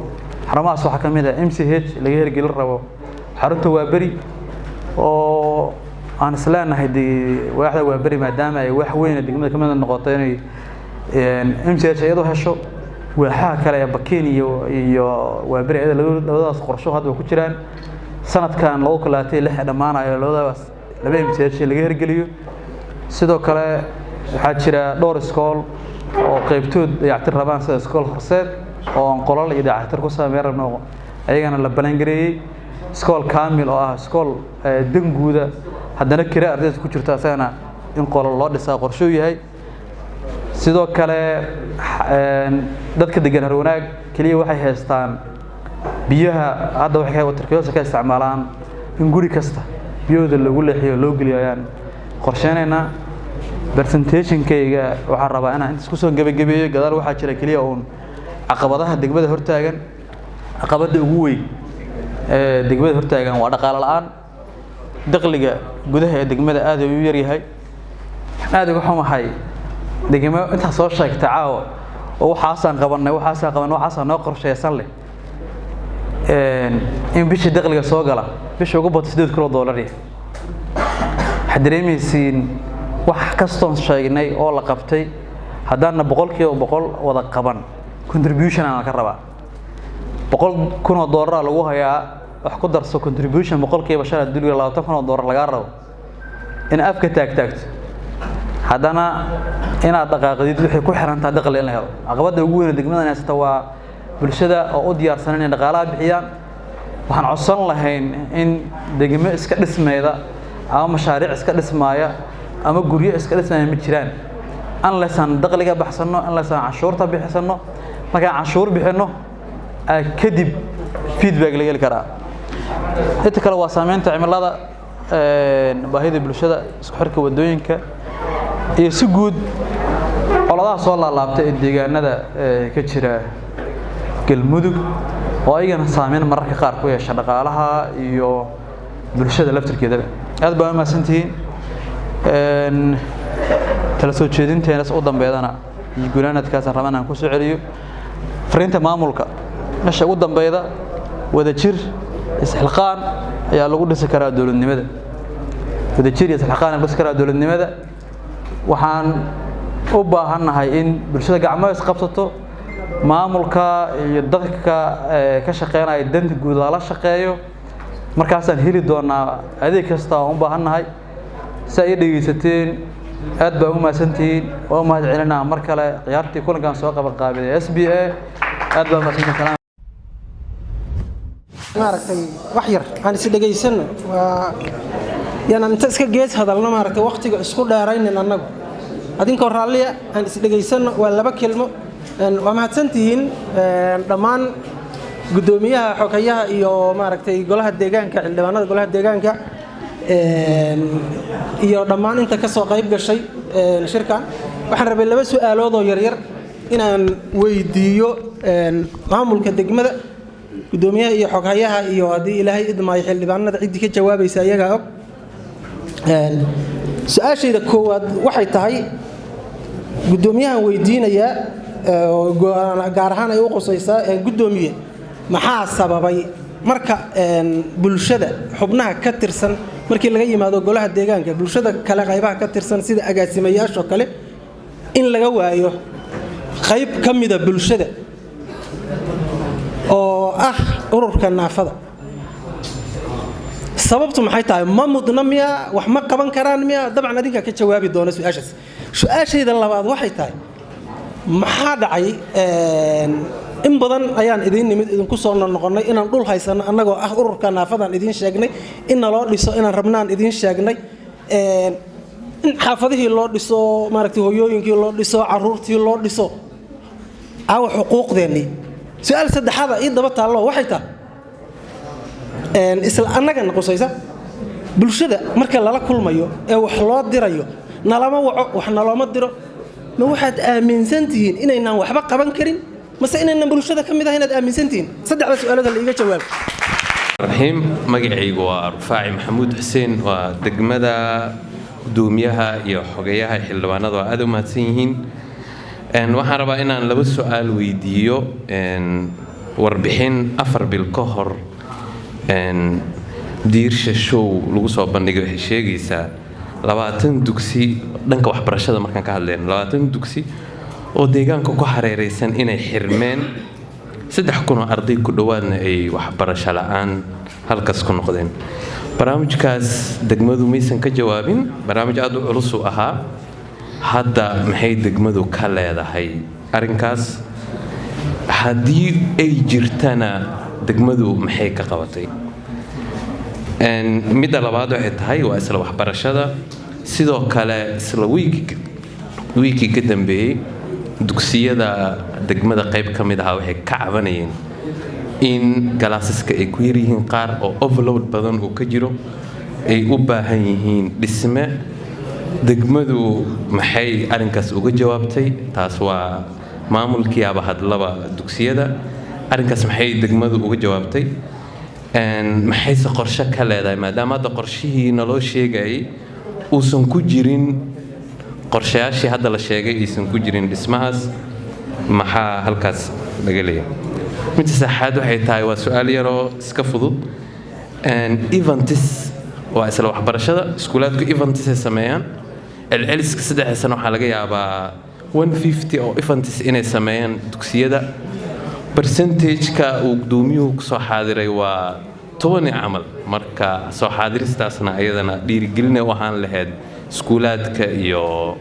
Xarumahaas waxaa ka mid ah MCH laga hirgelin rabo xarunta Waaberi, oo aan isleenahay dee waaxda Waaberi maadaama ay wax weyn degmada ka mid noqoto inay MCH iyadoo hesho. Waaxaha kale ee Bakiin iyo Waaberi iyada labadaas qorsho hadda ku jiraan sanadkan 2026 dhammaanayo labadaas laba MCH laga hirgeliyo. Sidoo kale waxaa jira dhowr iskool oo qaybtood dayactir rabaan, sida iskool Horseed oo aan qolal iyo dayactir ku sameyn rabno, ayagana la balangareeyey, iskool Kaamil oo ah iskool danguuda haddana kira ardayda ku jirto asagana. in qolo loo dhisaa qorshuu yahay. Sidoo kale dadka degan Harwanaag keliya waxay haystaan biyaha hadda, waxay waterkilosa ka isticmaalaan. In guri kasta biyahooda lagu leexiyo, loo geliyo ayaan qorsheynaynaa. Presentationkayga waxaan rabaa inaan intaas kusoo gebagabeeyo. Gadaal waxaa jira keliya uun caqabadaha degmada hortaagan. Caqabada ugu weyn ee degmada hortaagan waa dhaqaale la'aan. Dakhliga gudaha ee degmada aad ayuu u yaryahay. Aad uga xumahay degmo intaa soo sheegtay caawa oo waxaasaan qabanay, waxaasaan qabanay, waxaasaan noo qorsheysan leh, in bishii dakhliga soo gala bisha ugu bato $8,000 yahay. Waxaad dareemaysiin wax kastoon sheegnay oo la qabtay haddaana 100% wada qaban, contribution aan ka rabaa. $100,000 lagu hayaa, wax ku darso contribution 5% adduunka, $20,000 lagaa rabo. In afka taagtaagto haddana inaad dhaqaaqdid waxay ku xiran tahay dakhli in la helo. Caqabadda ugu weyn ee degmadan haysata waa bulshada oo u diyaarsan inay dhaqaalaha bixiyaan. Waxaan codsan lahayn in degmo iska dhismayda ama mashaariic iska dhismaaya ama guryo iska dhismaya ma jiraan unless aan dakhliga baxsano, unless aan canshuurta bixisano. Markaan canshuur bixino kadib feedback laga heli karaa. Inta kale waa saameynta cimilada, baahida bulshada, isku xirka wadooyinka iyo si guud colaadaha soo laalaabtay ee deegaanada ka jira Galmudug oo ayagana saameyn mararka qaar ku yeesha dhaqaalaha iyo bulshada laftirkeedaba. Aad baa umahadsantihiin. Tala soo jeedinteenas u dambeydana iyo gunaanadkaasaan rabaa inaan ku soo celiyo fariinta maamulka. Meesha ugu dambeyda, wadajir, isxilqaan ayaa lagu dhisi karaa dowladnimada. Wadajir iyo isxilqaan ayaa lagu dhisi karaa dowladnimada. Waxaan u baahannahay in bulshada gacmo isqabsato, maamulka iyo dadka ka shaqeynaya danta guud lala shaqeeyo. Markaasaan heli doonaa adeeg kasta oo u baahannahay. Si ay dhegeysateen, aad baa ugu mahadsantihiin. Waa u mahad celinaa mar kale ciyaartii kulankan soo qaban qaabilay SBA. Aad baa mahadsantihiin. Maaragtay, wax yar aan is dhegaysano. Waa yaanaan inta iska gees hadalno, maaragtay, waqtiga isku dheeraynin. Annagu adinkoo raalliya aan is dhegaysano, waa laba kelmo. Waa mahadsantihiin dhammaan guddoomiyaha, xogayaha iyo maaragtay golaha deegaanka, xildhibaanada golaha deegaanka iyo dhammaan inta ka soo qayb gashay shirkan. Waxaan rabay laba su'aalood oo yaryar inaan weydiiyo maamulka degmada, guddoomiyaha iyo xoghayaha, iyo haddii Ilaahay idmaayo xildhibaanada ciddii ka jawaabaysa iyagaa og. Su-aashayda koowaad waxay tahay, guddoomiyahan weydiinayaa, gaar ahaan ay u qusaysaa: guddoomiye, maxaa sababay marka bulshada xubnaha ka tirsan, markii laga yimaado golaha deegaanka, bulshada kale qaybaha ka tirsan sida agaasimayaashoo kale in laga waayo qayb ka mida bulshada oo ah ururka naafada? Sababtu maxay tahay? Ma mudna miya? Wax ma qaban karaan miya? Dabcan adinkaa ka jawaabi doona su-aashaas. Su-aashayda labaad waxay tahay, maxaa dhacay in badan ayaan idiin nimid, idinku soo noqonnay inaan dhul haysano annagoo ah ururka naafadaan idiin sheegnay in naloo dhiso, inaan rabnaan idiin sheegnay, in xaafadihii loo dhiso, maaragtay, hooyooyinkii loo dhiso, caruurtii loo dhiso, aawa xuquuqdeennii? Su-aal saddexaada ii daba taallo waxay tahay, isla annagana qusaysa: bulshada marka lala kulmayo ee wax loo dirayo nalama waco, wax nalooma diro. Ma waxaad aaminsan tihiin inaynaan waxba qaban karin, mase inaynan bulshada ka mid ah inaad aaminsan tihiin? Saddexda su-aalood la iiga jawaab. Raxiim, magacaygu waa Rufaaci Maxamuud Xuseen, waa degmada. Gudoomiyaha iyo xogayaha, xildhibaanada waa aad u mahadsan yihiin. Waxaan rabaa inaan laba su-aal weydiiyo. Warbixin 4 bil ka hor Diirsha Show lagu soo bandhigay waxay sheegaysaa 20 dugsi, dhanka waxbarashada markaan ka hadlayno, 20 dugsi oo deegaanka ku hareereysan inay xirmeen, 3000 oo arday ku dhowaadna ay waxbarasho la-aan halkaas ku noqdeen. Barnaamijkaas degmadu maysan ka jawaabin. Barnaamij aada u culus uu ahaa. Hadda maxay degmadu ka leedahay arrinkaas? Haddii ay jirtana, degmadu maxay ka qabatay? Midda labaad waxay tahay, waa isla waxbarashada. Sidoo kale isla wiikii ka dambeeyey dugsiyada degmada qayb ka mid ahaa waxay ka cabanayeen in classes-ka ay ku yaryihiin qaar oo overload badan uu ka jiro, ay u baahan yihiin dhisme. Degmadu maxay arrinkaas uga jawaabtay? Taas waa maamulkiiaba hadlaba. Dugsiyada arrinkaas maxay degmadu uga jawaabtay? Maxayse qorshe ka leedahay, maadaama hadda qorshihii naloo sheegayay uusan ku jirin, qorshayaashii hadda la sheegay aysan ku jirin dhismahaas? Maxaa halkaas laga leeyahay? Midda saxaad waxay tahay, waa su-aal yaroo iska fudud. Events waa isla waxbarashada, iskuulaadku events ay sameeyaan. Celceliska 3 sano waxaa laga yaabaa 150 oo events inay sameeyaan dugsiyada. Percentage-ka uu gudoomiyuhu kusoo xaadiray waa 10 camal. Marka soo xaadiristaasna ayadana dhiirigelinay u ahaan lahayd iskuulaadka iyo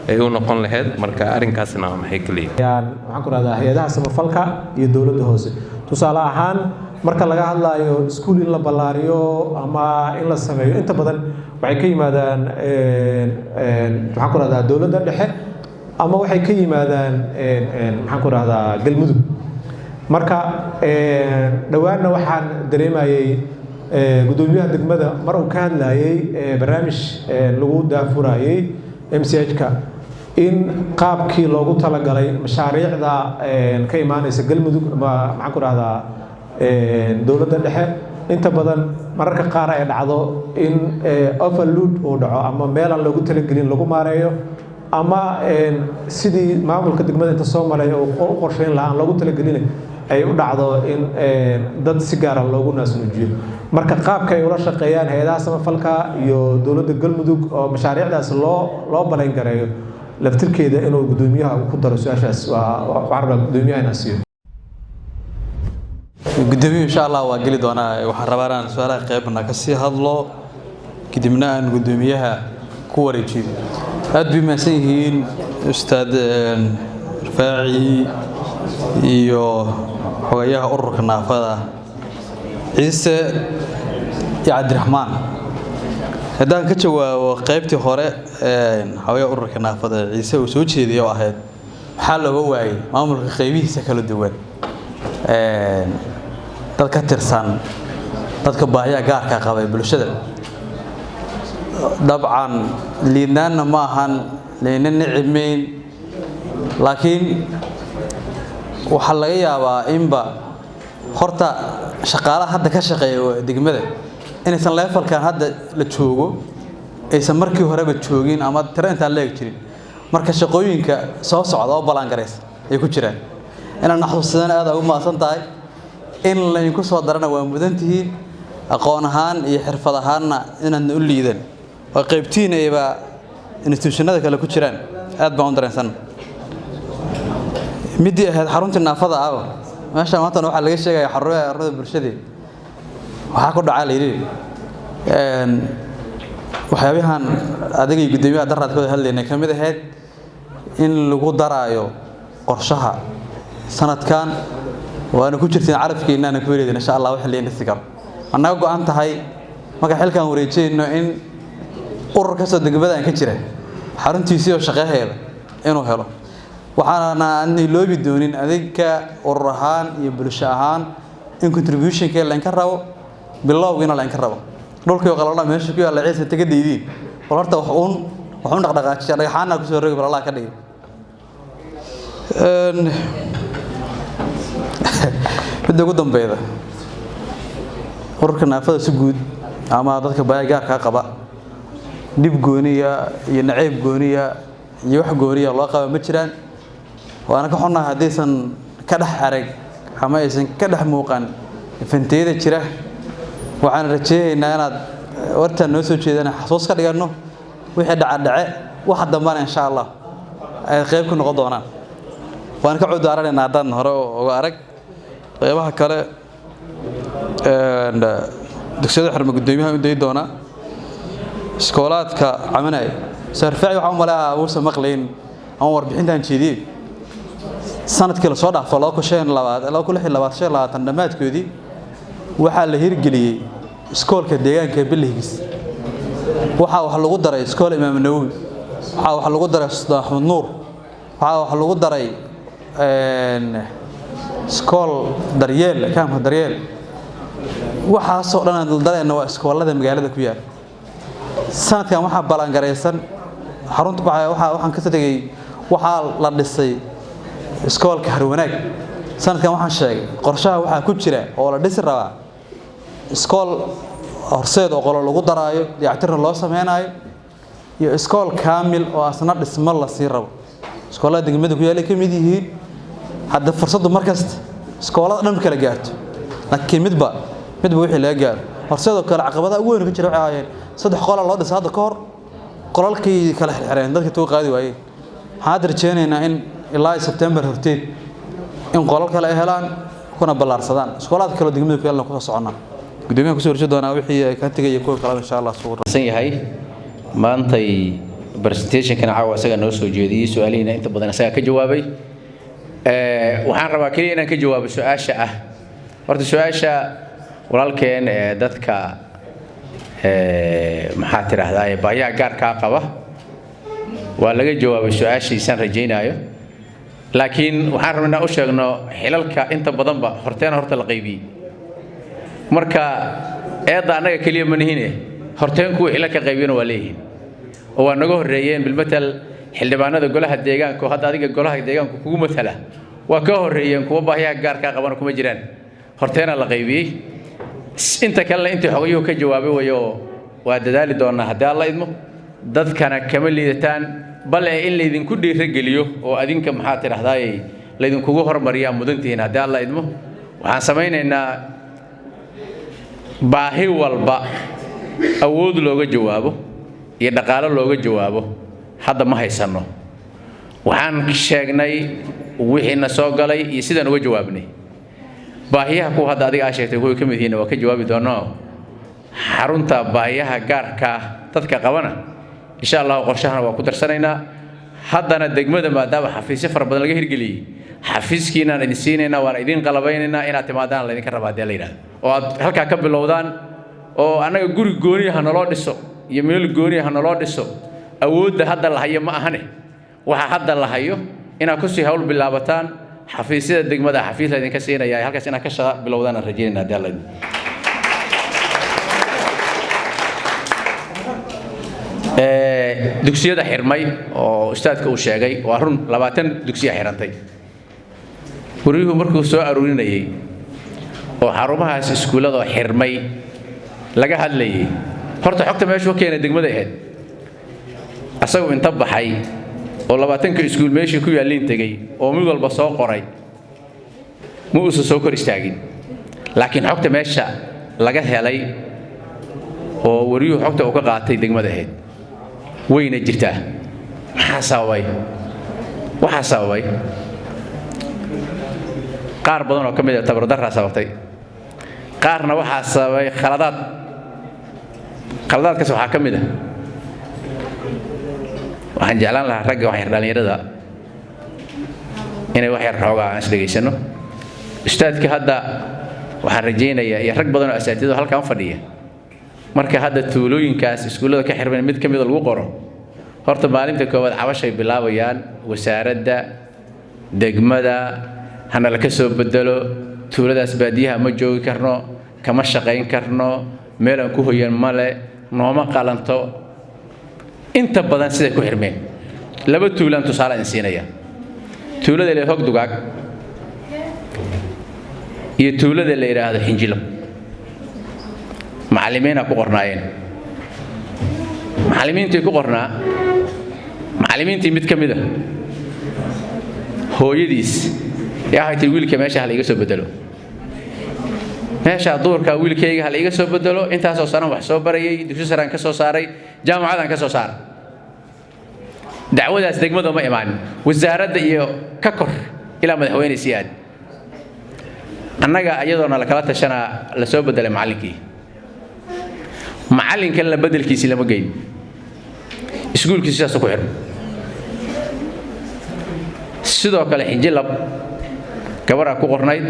ay u noqon lahayd. Marka arrinkaasna maxay ka leeyihin? Waxaan ku rahdaa hay-adaha samafalka iyo dowladda hoose. Tusaale ahaan, marka laga hadlayo iskuul in la ballaariyo ama in la sameeyo, inta badan waxay ka yimaadaan, maxaan ku rahdaa, dowladda dhexe ama waxay ka yimaadaan, maxaan ku rahdaa, Galmudug. Marka dhowaanna waxaan dareemayey guddoomiyaha degmada mar uu ka hadlayey barnaamij lagu daafurayey MCH-ka in qaabkii loogu talagalay mashaariicda ka imaanaysa Galmudug ama, maxaan ku rahdaa, dowladda dhexe, inta badan mararka qaar ay dhacdo in overload uu dhaco ama meelaan loogu talagelin lagu maareeyo ama sidii maamulka degmada inta soo maray uu u qorsheyn lahaa aan loogu talagelin ay u dhacdo in dad si gaara loogu naasnuujiyo. Marka qaabka ay ula shaqeeyaan hay-adaha samafalka iyo dowladda Galmudug oo mashaariicdaas loo balayn gareeyo laftirkeeda inuu guddoomiyaha ku daro su-aashaas, waa waxaan rabaa guddoomiyaha inaan siiyo. Guddoomiyu insha Allah waa geli doonaa. Waxaan rabaa inaan su-aalaha qeybna ka sii hadlo, kadibna aan guddoomiyaha ku wareejiyo. Aad bay mahadsan yihiin Ustaad Rafaaci iyo xogayaha ururka naafada Ciise iyo Cabdiraxmaan. Haddaan ka jawaabo qaybtii hore, xogayaha ururka naafada Ciise uu soo jeediyay oo ahayd maxaa looga waayay maamulka qaybihiisa kala duwan dad ka tirsan dadka baahiyaha gaarka qaba ee bulshada, dabcan liidnaanna ma ahan, layna nicimeyn, laakiin waxaa laga yaabaa inba horta shaqaalaha hadda ka shaqeeya degmada inaysan level-kan hadda la joogo aysan markii horeba joogin ama tiro intaan la eg jirin. Marka shaqooyinka soo socda oo ballaangaraysa ay ku jiraan inaan naxsuusadana aad ugu mahadsan tahay. In laydinku soo darana waa mudan tihiin, aqoon ahaan iyo xirfad ahaanna inaadna u liidan oo qaybtiin ayba institution-ada kale ku jiraan, aad baan u dareensan. Midii ahayd xaruntii naafada ah, meesha maanta waxaa laga sheegaya xarunada bulshadii waxaa ku dhacaa la yidhi waxyaabahan adiga iyo guddoomiyaha daraad ka wada hadlaynay ka mid ahayd in lagu daraayo qorshaha sanadkan, waana ku jirtiin carafkeenana ku wareedin insha Allah. Wax leena si karo annaga go'an tahay marka xilkan wareejeyno in urur kastoo degmadan ka jira xaruntiisii oo shaqaheeda inuu helo. Waxaana aan iloobi doonin adinka urur ahaan iyo bulsho ahaan in contribution-ka laynka rabo, bilowgiina laynka rabo. Dhulkii qalala meesha ku yaalla Ciise taga diidiin, bal horta wax uun dhaqdhaqaajiya, dhagxaana kusoo rogi, bal Allah ka dhigay. Midda ugu dambeyda, ururka naafada si guud ama dadka baaya gaarkaa qaba dhib gooniya iyo nacayb gooniya iyo wax gooniya loo qaba ma jiraan. Waana ka xunnahay haddaysan ka dhex arag ama aysan ka dhex muuqan event-iyada jira. Waxaan rajeynaynaa inaad wartaan noo soo jeedana xasuus ka dhiganno wixii dhacadhace, waxa dambana insha Allah ay qayb ku noqon doonaan. Waan ka cudaaranaynaa haddaan hore uga arag qaybaha kale. Dugsiyada xirma guddoomiyaha u dayi doonaa. Iskoolaadka caminay sarfaaci waxaan u maleeyaa uusan maqlayn ama warbixintan jeediyey sanadkii lasoo dhaafo 2025 dhammaadkoodii waxaa la hirgeliyey iskoolka deegaanka Bilihgis. Waxaa wax lagu daray iskool Imaam Nawawi, waxaa wax lagu daray Sultaan Axmed Nuur, waxaa wax lagu daray iskool Daryeel, kaamka Daryeel. Waxaasoo dhan aan daldalayna waa iskoolada magaalada ku yaal. Sanadkan waxaa balangaraysan xarunta, waxaan ka tegey, waxaa la dhisay iskoolka Harwanaag. Sanadkan waxaan sheegay qorshaha waxaa ku jira oo la dhisi rabaa iskool Horseed oo qolo lagu daraayo, dayactirna loo sameynaayo, iyo iskool Kaamil oo asna dhismo la sii rabo. Iskoolada degmada ku yaallay ka mid yihiin. Hadda fursaddu markasta iskoolada dhan kala gaarto, laakiin midba midba wixii laga gaaro. Horseedoo kale caqabadaha ugu weyn ka jira waxay ahaayeen 3 qola loo dhisay hadda ka hor, qolalkii kala xirxireen, dadkii tuu qaadi waayeen. Waxaan hadda rajeynaynaa in ilaa Sebtembar horteed in qolal kale ay helaan kuna ballaarsadaan. Iskoolaadka kale degmada ku yaalna kusoo soconnaa. Gudoomiyaha kusoo horjeed doonaa wixii ka tegay iyo kuwa kaleba, insha Allah. San yahay maantay presentationkana caawa isagaa noo soo jeediyey, su-aalihiina inta badan isagaa ka jawaabay. Waxaan rabaa keliya inaan ka jawaabo su-aasha ah, horta su-aasha walaalkeen ee dadka, maxaa tidhaahdaa, baahiyaha gaarkaa qaba. Waa laga jawaabay su-aashiisaan rajaynaayo, laakiin waxaan rabnaa inaan u sheegno xilalka inta badanba horteena horta la qaybiyey. Marka eedda annaga keliya ma nihine, horteen kuwa xilalka qaybiyana waa leeyihiin oo waa naga horreeyeen. Bilmatal xildhibaanada golaha deegaanka oo hadda adiga golaha deegaanka kugu matala waa ka horreeyeen, kuwa baahiyaha gaarkaa qabana kuma jiraan, horteena la qaybiyey. Inta kalena intii xogayuhu ka jawaabay wayo, waa dadaali doonaa haddii Alla idmo. Dadkana kama liidataan, bal ee in laydinku dhiirogeliyo oo adinka, maxaa tidhahdaaye, laydinkugu hormariyaa mudantihiin haddii Alla idmo. Waxaan samaynaynaa baahi walba awood looga jawaabo iyo dhaqaalo looga jawaabo hadda ma haysanno. Waxaan sheegnay wixiina soo galay iyo sidaan uga jawaabnay baahiyaha. Kuwa hadda adiga aa sheegtay kuway ka mid yihiin waa ka jawaabi doonaa. Xarunta baahiyaha gaarkaa dadka qabana, insha Allahu, qorshahana waa ku darsanaynaa. Haddana degmada maadaama xafiisyo fara badan laga hirgeliyey, xafiiskiinaan idin siinaynaa, waana idin qalabaynaynaa. Inaad timaadaan laydinka rabaa haddii la yidhahdo oo aad halkaa ka bilowdaan, oo annaga guri gooniya ha naloo dhiso iyo meel gooniya ha naloo dhiso, awoodda hadda la hayo ma ahane. Waxa hadda la hayo inaad kusii hawl bilaabataan. Xafiisyada degmada xafiis laydinka siinaya, halkaas inaad ka shaqa bilowdaan aan rajaynayna haddii Alla idmo. Dugsiyada xirmay oo ustaadka uu sheegay waa run, 20 dugsiya xirantay. Guryuhu markuu soo aruurinayey oo xarumahaas iskuullada xirmay laga hadlayay, horta xogta meeshuu ka keenay degmada ahayd. Asagu inta baxay oo 20-ka iskuul meeshii ku yaalliin tegey oo mid walba soo qoray, ma uusan soo kor istaagin, laakiin xogta meesha laga helay oo wariyuhu xogta uu ka qaatay degmada ahayd, wayna jirtaa. Maxaa sababay? Waxaa sababay qaar badan oo ka mid ah tabardarraa sababtay, qaarna waxaa sababay khaladaad. Khaladaadkaas waxaa ka mid ah, waxaan jeclaan lahaa ragga wax yar dhallinyarada inay wax yar xoogaa aan is dhegaysano. Ustaadka hadda waxaan rajaynayaa iyo rag badan oo asaatiido halkan fadhiya, marka hadda tuulooyinkaas iskuullada ka xirman mid ka mida lagu qoro, horta maalinta koowaad cabashay bilaabayaan: wasaaradda degmada hana la ka soo bedelo, tuuladaas baadiyaha ma joogi karno, kama shaqayn karno, meelaan ku hoyan male, nooma qalanto. Inta badan siday ku xirmeen laba tuulaan tusaale idin siinaya: tuulada la Hog Dugaag iyo tuulada la yidhaahdo Xinjilo. Macallimiinaa ku qornaayeen. Macallimiintii ku qornaa, macallimiintii mid ka mid a hooyadiis yaa waxay tihi, "Wiilka meesha ha la iga soo bedelo, meesha duurka wiilkayga ha la iga soo bedelo. Intaasoo sanan wax soo barayay, dugsi saraan ka soo saaray, jaamacadaan ka soo saaray." Dacwadaas degmada ma imaanin, wasaaradda iyo ka kor ilaa madaxweyne sii aad. Annaga iyadoona lakala tashanaa la soo bedelay macallinkii. Macallin kalena beddelkiisii lama geyn, iskuulkiisi sidaasuu ku xirmay. Sidoo kale Xinjilab gabadhaa ku qornayd,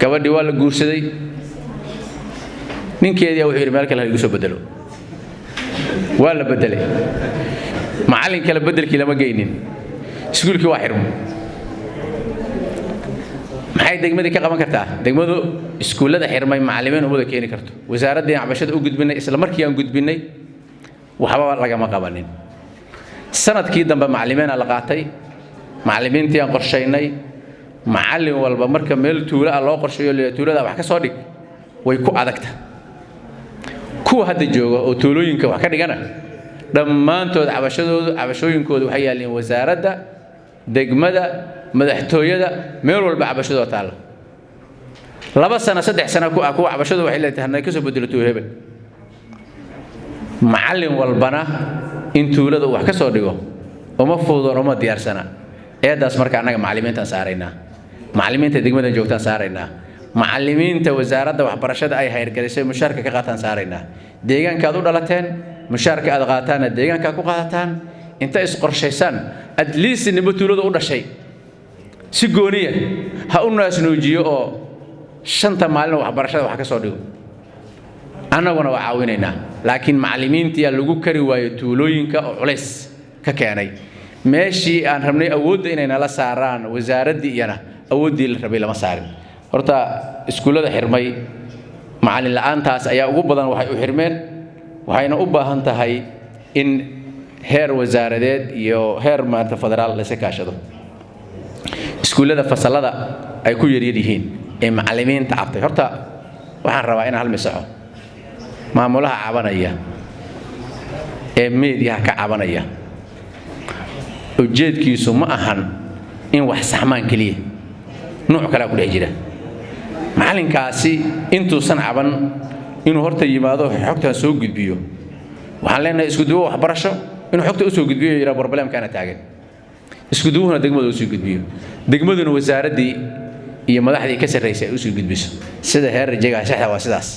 gabadhii waa la guursaday. Ninkeedii wuxuu yidhi, "Meel kale ha igu soo bedelo." Waa la bedelay. Macallin kale beddelkii lama geynin, iskuulkii waa xirmo. Maxay degmadii ka qaban kartaa? Degmadu iskuullada xirmay macallimiin umada keeni karto. Wasaaraddii aan cabashada u gudbinay, isla markii aan gudbinay waxba lagama qabanin. Sanadkii dambe macallimiina la qaatay. Macallimiintii aan qorshaynay, macallin walba marka meel tuulo ah loo qorsheeyo, la tuulada wax ka soo dhig, way ku adagta. Kuwa hadda jooga oo tuulooyinka wax ka dhigana, dhammaantood cabashadoodu, cabashooyinkoodu waxay yaalliin wasaaradda, degmada, madaxtooyada, meel walba cabashadooda taalla. 2 sano, 3 sano ku ah kuwa cabashadu waxay leedahay hanay ka soo bedelo tuulo hebel. Macallin walbana in tuulada uu wax ka soo dhigo uma fududan, uma diyaarsana. Eedaas marka annaga macallimiintaan saaraynaa, macallimiinta degmadan joogtaan saaraynaa, macallimiinta wasaaradda waxbarashada ay hayrgalisay mushaarka ka qaataan saaraynaa. Deegaanka aad u dhalateen mushaarka aad qaataana deegaanka ku qaadataan. Inta isqorshaysaan, at least nimo tuulada u dhashay si gooniya ha u naasnuujiyo oo 5ta maalin waxbarashada wax ka soo dhigo, annaguna waa caawinaynaa. Laakiin macallimiintiyaa lagu kari waayo tuulooyinka oo culays ka keenay. Meeshii aan rabnay awoodda inay nala saaraan, wasaaraddii iyana awooddii la rabay lama saarin. Horta iskuullada xirmay macallin la'aantaas ayaa ugu badan waxay u xirmeen, waxayna u baahan tahay in heer wasaaradeed iyo heer maanta federaal la iska kaashado. Iskuullada fasallada ay ku yaryar yihiin ee macallimiinta cabtay, horta waxaan rabaa inaan hal misaxo. Maamulaha cabanaya ee meediyaha ka cabanaya, ujeedkiisu ma ahan in wax saxmaan keliya, nuuc kalea ku dhex jira. Macallinkaasi intuusan caban inuu horta yimaado, xogtan soo gudbiyo, waxaan leenahay isku duwo waxbarasho inuu xogta usoo gudbiyo, yidhaa problemkaana taagan. Isku duwuhuna degmada usoo gudbiyo, degmaduna wasaaraddii iyo madaxdii ka sarraysay ay usoo gudbiso. Sida heer rajaga saxda waa sidaas.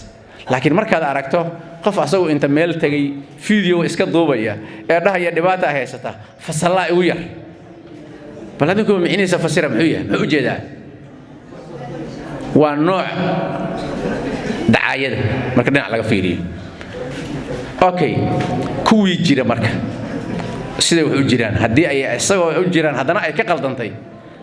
Laakiin markaad aragto qof asagu inta meel tegay video iska duubaya ee dhahaya dhibaata haysata, fasallaa igu yar, bal adinku micnihiisa fasira, muxuu yahay? Muxuu ujeedaa? Waa nooc dacaayada marka dhinac laga fiiriyo. Okay, kuwii jira marka siday wax u jiraan, haddii ay isagoo u jiraan haddana ay ka qaldantay,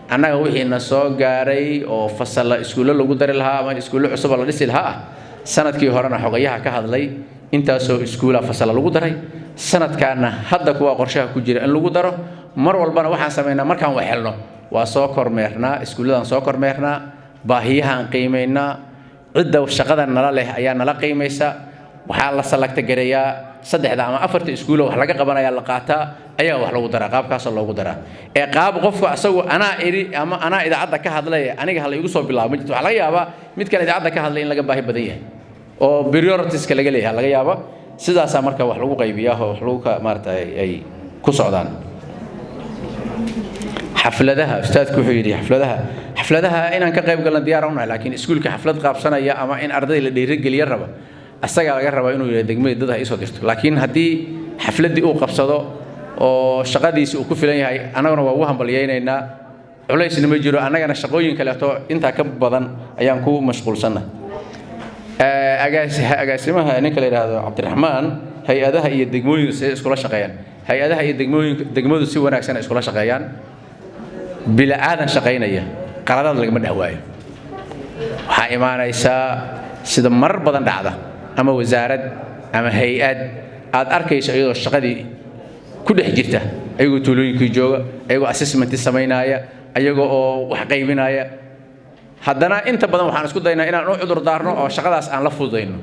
annaga wixii na soo gaaray oo fasalla iskuullo lagu dari lahaa ama iskuullo cusub oo la dhisi lahaa ah, sanadkii horena xogayaha ka hadlay, intaasoo iskuula fasalla lagu daray. Sanadkaana hadda kuwa qorshaha ku jira in lagu daro. Mar walbana waxaan samaynaa, markaan wax helno waa soo kormeernaa, iskuulladan soo kormeernaa, baahiyahaan qiimaynaa, cidda shaqada nala leh ayaa nala qiimaysa. Waxaa la salagta gareeyaa saddexda ama afarta iskuulo wax laga qabanaya la qaataa, ayaa wax lagu daraa, qaabkaasoo loogu daraa. Ee qaab qofku asagu anaa iri ama anaa idaacadda ka hadlay, aniga hala igu soo bilaabo, ma jirto. Waxaa laga yaabaa midkan idaacadda ka hadlay in laga baahi badan yahay oo prioritiska laga leeyahay laga yaaba. Sidaasaa marka wax lagu qaybiyaa oo wax lagu maaragtay ay ku socdaan. Xafladaha, ustaadku wuxuu yidhi xafladaha inaan ka qayb galna diyaar unahay, laakiin iskuulka xaflad qaabsanaya ama in arday la dhiirigeliya raba, asagaa laga rabaa inuu yidhaha degmadii dad ha isoo dirto. Laakiin haddii xafladdii uu qabsado oo shaqadiisi uu ku filan yahay, annaguna waa ugu hambalyaynaynaa, culaysna ma jiro. Annagana shaqooyin kaleeto intaa ka badan ayaan ku mashquulsanna. Agaasimaha ninka la yidhaahdo Cabdiraxmaan, hay-adaha iyo degmooyinku si iskula shaqeeyaan? Hay-adaha iyo degmooyinka, degmadu si wanaagsan ay iskula shaqeeyaan. Bila-aadan shaqaynaya qaladaad lagama dhex waayo. Waxaa imaanaysaa sida marar badan dhacda, ama wasaarad ama hay-ad aad arkayso iyadoo shaqadii ku dhex jirta, ayagoo tuulooyinkii jooga, ayagoo assessment samaynaya, ayagoo oo wax qaybinaya, haddana inta badan waxaan isku daynaa inaan u cudur daarno oo shaqadaas aan la fududayno,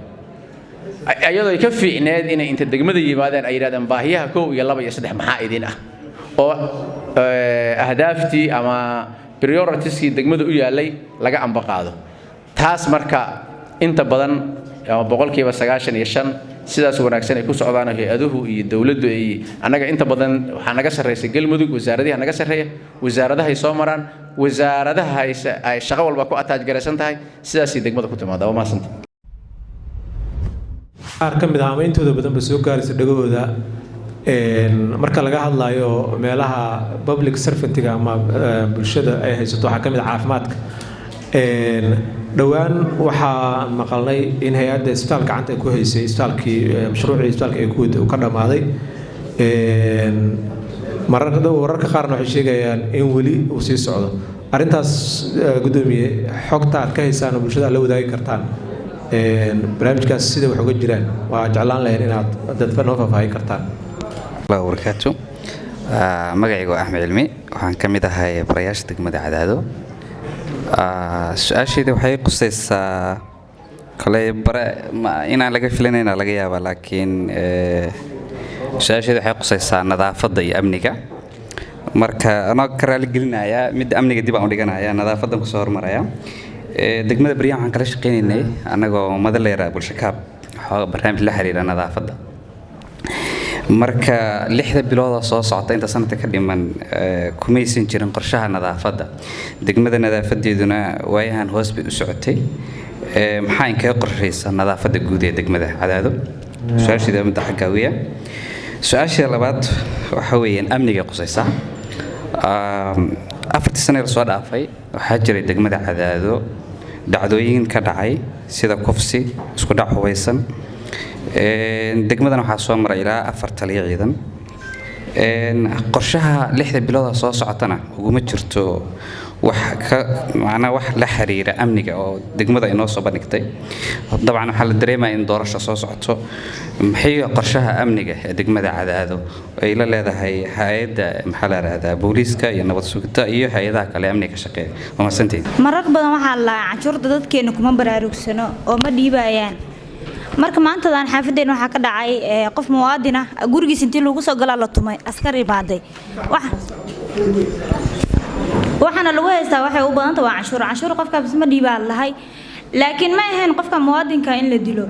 iyadoo ay ka fiicneed inay inta degmada yimaadeen ay yidhahdeen baahiyaha 1 iyo 2 iyo 3 maxaa idin ah, oo ahdaaftii ama prioritieskii degmada u yaallay laga amba qaado. Taas marka inta badan ama 95% sidaas wanaagsan ay ku socdaan hay-aduhu iyo dowladdu. Ay annaga inta badan waxaa naga sarreysa Galmudug, wasaaradiha naga sarreeya, wasaaradahay soo maraan, wasaaradaha hayse ay shaqo walba ku ataaj garaysan tahay, sidaasay degmada ku timaada. Waa mahadsanta. Qaar ka mid ah ama intooda badanba soo gaaraysa dhagahooda marka laga hadlayo meelaha public servantiga ama bulshada ay haysato, waxaa ka mid ah caafimaadka. Dhowaan waxaa maqalnay in hay-adda isbitaal gacanta ay ku haysay isbitaalkii, mashruucii isbitaalka ay ku waday uu ka dhammaaday. Mararka wararka qaarna waxay sheegayaan in weli uu sii socdo arrintaas. Guddoomiye, xogta aad ka haysaan oo bulshada aad la wadaagi kartaan barnaamijkaas sida wax uga jiraan, waa jeclaan lahayn inaad dadka noo faahfaahin kartaan. Barakaatu. Magacaygu waa Axmed Cilmi, waxaan ka mid ahay barayaasha degmada Cadaado. Su-aashayda waxay qusaysaa kole bare inaan laga filanayna laga yaabaa, laakiin su-aashayda waxay qusaysaa nadaafadda iyo amniga. Marka anoo ka raali gelinaya, midda amniga dib aan u dhiganaya, nadaafadan kusoo hormaraya. Degmada baryahan waxaan kala shaqaynaynay anagoo madaleera bulshakaab xooga barnaamij la xiriira nadaafadda. Marka 6da biloodoo soo socota, inta sanadka ka dhiman, kumaysan jirin qorshaha nadaafadda degmada. Nadaafadeeduna waayahan hoos bay u socotay. Maxaa inkaga qorshaysa nadaafadda guud ee degmada Cadaado? Su-aasheeda midda xaggaa weya. Su-aasha labaad waxa weeyaan amniga qusaysa. 4tii sane lasoo dhaafay waxaa jiray degmada Cadaado dhacdooyin ka dhacay sida kufsi, isku dhac hubaysan. Degmadan waxaa soo maray ilaa 4 taliyo ciidan. Qorshaha 6da bilooda soo socotana uguma jirto wax ka macnaa wax la xiriira amniga oo degmada inoo soo bandhigtay. Dabcan waxaa la dareemaya in doorasho soo socoto. Maxay qorshaha amniga ee degmada Cadaado ay la leedahay hay-adda, maxaa la yidhahdaa, booliiska iyo nabad sugidda iyo hay-adaha kale amniga ka shaqeeya? Waa mahadsantihiin. Marar badan waxaa la canshuurta dadkeena kuma baraarugsano oo ma dhiibayaan. Marka maantadan xaafadeen waxaa ka dhacay qof muwaadin ah gurigiis intii lagu soo galaa la tumay, askar imaaday. Waxaana lagu haystaa waxay u badanta waa canshuur. Canshuur qofka ma dhiibaa lahay, laakiin ma ahayn qofka muwaadinka in la dilo.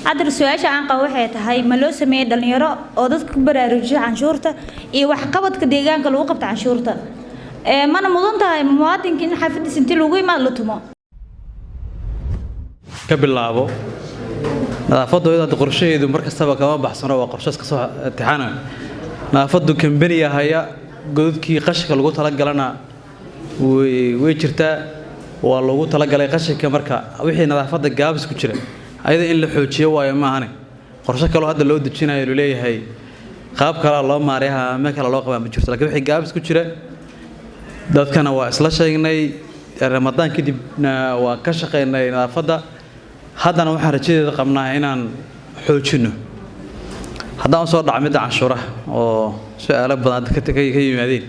Hadda su-aasha aan qabo waxay tahay, ma loo sameeyey dhalinyaro oo dadka ku baraarujiya canshuurta iyo waxqabadka deegaanka lagu qabta canshuurta? Mana mudan tahay muwaadinka in xaafadiisa intii lagu imaado la tumo? Ka bilaabo nadaafaddu iyada qorshaheedu mar kastaba kama baxsano, waa qorshe iska soo imtixaana. Nadaafaddu kambaniya haya, godadkii qashinka lagu talagalana way jirtaa, waa loogu talagalay qashinka. Marka wixii nadaafadda gaabis ku jira ayada in la xoojiyo waayo, maahane qorshe kaloo hadda loo dejinayo laleeyahay qaab kalaa loo maareeha ama kale loo qabaa ma jirto. Laakiin wixii gaabis ku jira dadkana waa isla sheegnay, Ramadaan kadibna waa ka shaqaynay nadaafadda. Haddana waxaan rajadeeda qabnaa inaan xoojino. Haddaan usoo dhaca midda canshuuraha oo su-aalo badan ka yimaadeen,